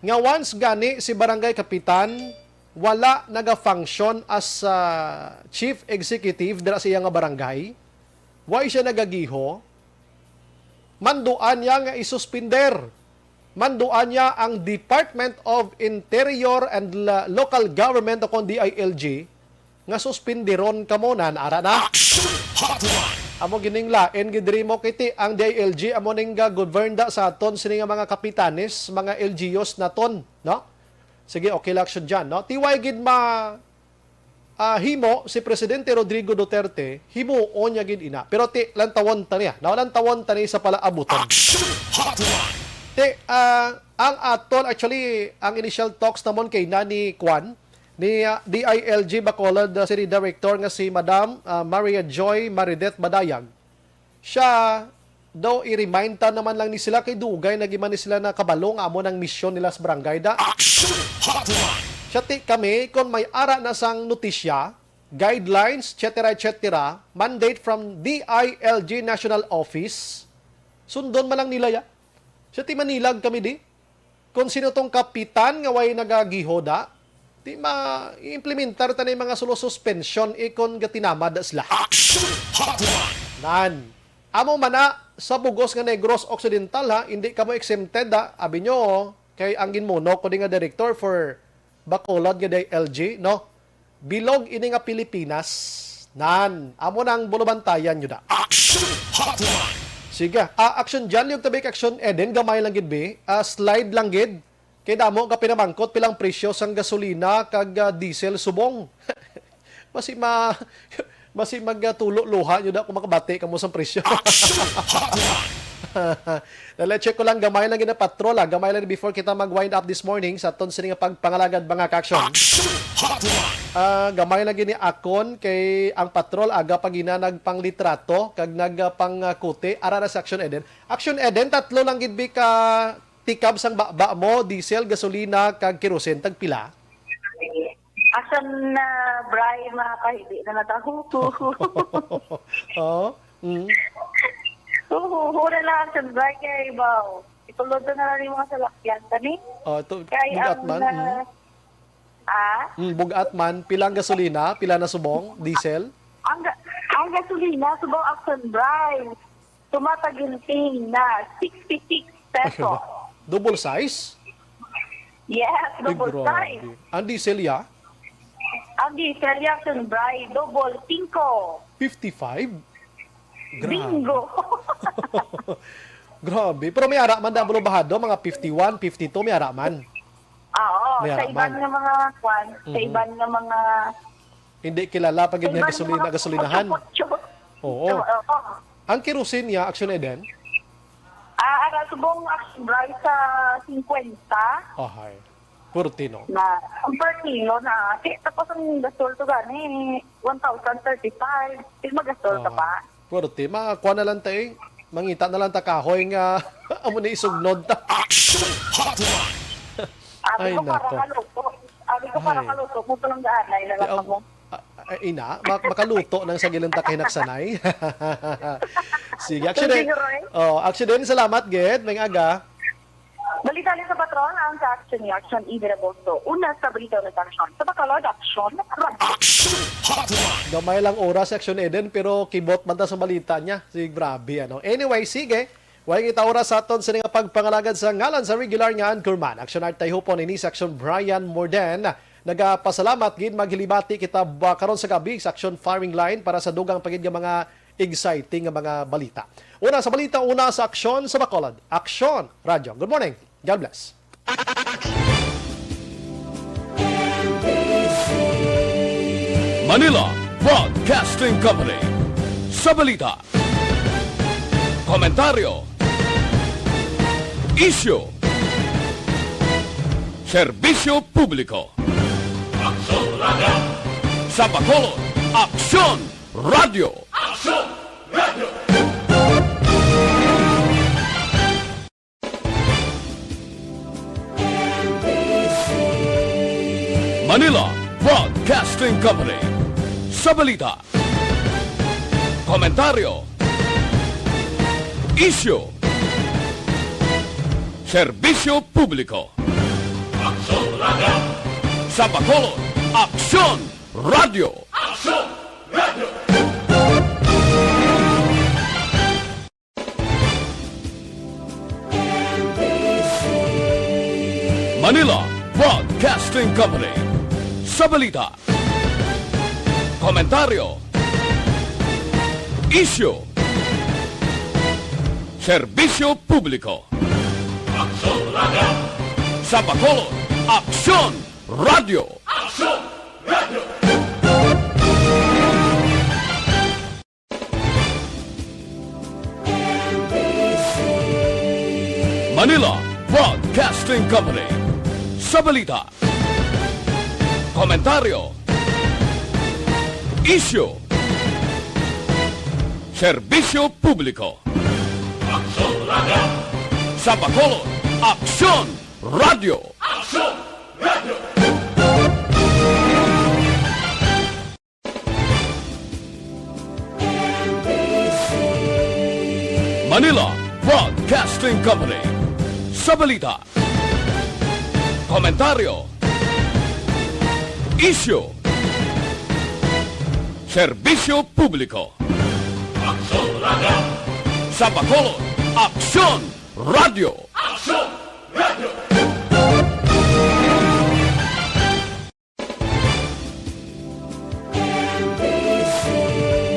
nga once gani si barangay kapitan wala naga-function as, ah, chief executive dira sa iya nga barangay, why siya nagagiho? Manduan niya nga isuspender. Manduan niya ang Department of Interior and La-, Local Government o kon D I L G nga suspindiron kamo na ara na. Action Hotline! Amo gining lain gid diri mo kiti ang D I L G amo ning ga-govern da sa aton sini nga mga kapitanes, mga L G Us naton, no? Sige, okay lang siya dyan, no? Tiway gid ma ah, himo si Presidente Rodrigo Duterte, himuon niya gid ina. Pero ti lantawon ta niya, no? Lantawon ta ni sa palaabuton. Action Hotline! Ti, ah, ang aton, actually, ang initial talks namon kay na ni Kwan, ni, ah, D I L G Bacolod, ah, City Director nga si Madam, ah, Maria Joy Maridet Badayag. Siya daw i-remind ta naman lang ni sila kay dugay na gid man ni sila nakabalo nga amo nang misyon nila sa barangay da. Action Hotline! Siya ti kami, kung may ara na sang notisya, guidelines, et cetera, et cetera, mandate from D I L G National Office, sundon man lang nila ya. Siya ti manilag kami di. Kung sino tong kapitan nga way nagagihoda, di ma-implementar ta na yung mga sulo suspension ikon gatinamad sila. Action Hotline! Nan. Amo man na, sa bugos nga Negros Occidental, ha, hindi kamo exempted, ha. Abi nyo, kay ang ginmuno ko di nga director for Bacolod nga D I L G, no? Bilog ini nga Pilipinas. Nan, amo nang bulubantayan nyo da. Action Hotline! Sige, ah, Action Jan, yung tabi Action Eden, gamay lang gid, bi. Ah, slide lang gid. Kay damo ka pinamangkot pilang presyo sang gasolina kag, ah, diesel subong. Basi ma-, basi magtulo luha nyo da kung makabati kamo sang presyo. Action Hotline! Dali, check ko lang, gamay lang gid na patrol, ah. Gamay lang before kita mag-wind up this morning sa aton sini nga pagpangalagad, mga ka-action. Action Hotline! Ah, gamay lang gid ni akon kay ang patrol aga pa gina nagpanglitrato kag nagpangkuti ara na sa Action Eden. Action Eden, tatlo lang gid bi ka tikab sang baba mo, diesel, gasolina, kag kerosene, tagpila? Asan na, Bri, mga kahibi na natahuko? Oo. Mm. Oo, hura lang, asan, Bri, kay baw. Itulod na lang yung mga salakyan, kani? Oh, ito, kay bugat ang, man. Ah? Mm, bugat man. Pila ang gasolina? Pila na subong? Diesel? Ang, ga- ang gasolina, subong, asan, Bri? Tumataginting na sixty-six peso. Double size? Yes, double size. Ang diesel ya? Ang diesel ya, Sir Bry, double, singko. Fifty-five? Grabe. Bingo. Grabe. Pero may ara man, da, Bulubahado, mga fifty-one, fifty-two, may ara man. Oo, may ara man. Sa iban nga mga kwan, sa iban nga mga hindi kilala pag gasolina, gasolinahan. Oo. Ang kerosene niya, Action Eden? Ah, ara, subong Action Bright sa singkwenta. Ahay. Purti, no? Na, ang per kilo na. Tapos ang gasol to gani, one thousand thirty-five. Di magasol ka pa? Purti. Makuha na lang tayo. Mangita na lang ta kahoy nga amo na isugnod ta. Action Hotline! Ay, nako. Abi ko para kaluto. Abi ko para kaluto. Kung palanggaanay na lang ako. Ah, ah, ina, mak- makaluto nang sa gilinta kay naksanay. Sige, actually, oh, actually, salamat, gid. May aga. Balita sa patrol ang sa Action Action Eden Agosto. Una sa balita ng action. Sa Bacolod, action. Action Hotline! Gamay lang oras, Action Eden, pero kibot man ta sa balita niya. Sige, grabe, ano. Anyway, sige. Way kita oras sa aton sa nga pagpangalagad sa ngalan sa regular nga anchorman. Action Art Tayhupon ini sa Action Brian Morden. Nagapasalamat gid, maghilibati kita ba karon sa gabi sa Aksyon Firing Line para sa dugang pa gid nga mga exciting nga mga balita. Una sa balita, una sa aksyon sa Bacolod. Aksyon Radyo. Good morning. God bless. Manila Broadcasting Company. Sa balita, komentaryo, isyu, serbisyo publiko. Aksyon Radyo. Sa Bacolod, Aksyon Radyo. Aksyon Radyo. Manila Broadcasting Company. Sa balita, komentaryo, isyu, serbisyo publiko. Aksyon Radyo. Sa Bacolod, Aksyon Radyo. Aksyon Radyo. Manila Broadcasting Company. Sa balita, komentaryo, isyu, serbisyo publiko. Aksyon Radyo. Sa Bacolod, Aksyon Radyo. Aksyon Radyo. Manila Broadcasting Company. Sa balita, komentaryo, isyu, serbisyo publiko. Aksyon Radyo. Sa Bacolod, Aksyon Radyo. Aksyon Radyo. Manila Broadcasting Company. Sa balita, komentaryo, isyu, serbisyo publiko. Aksyon Radyo. Sa Bacolod, Aksyon Radyo. Aksyon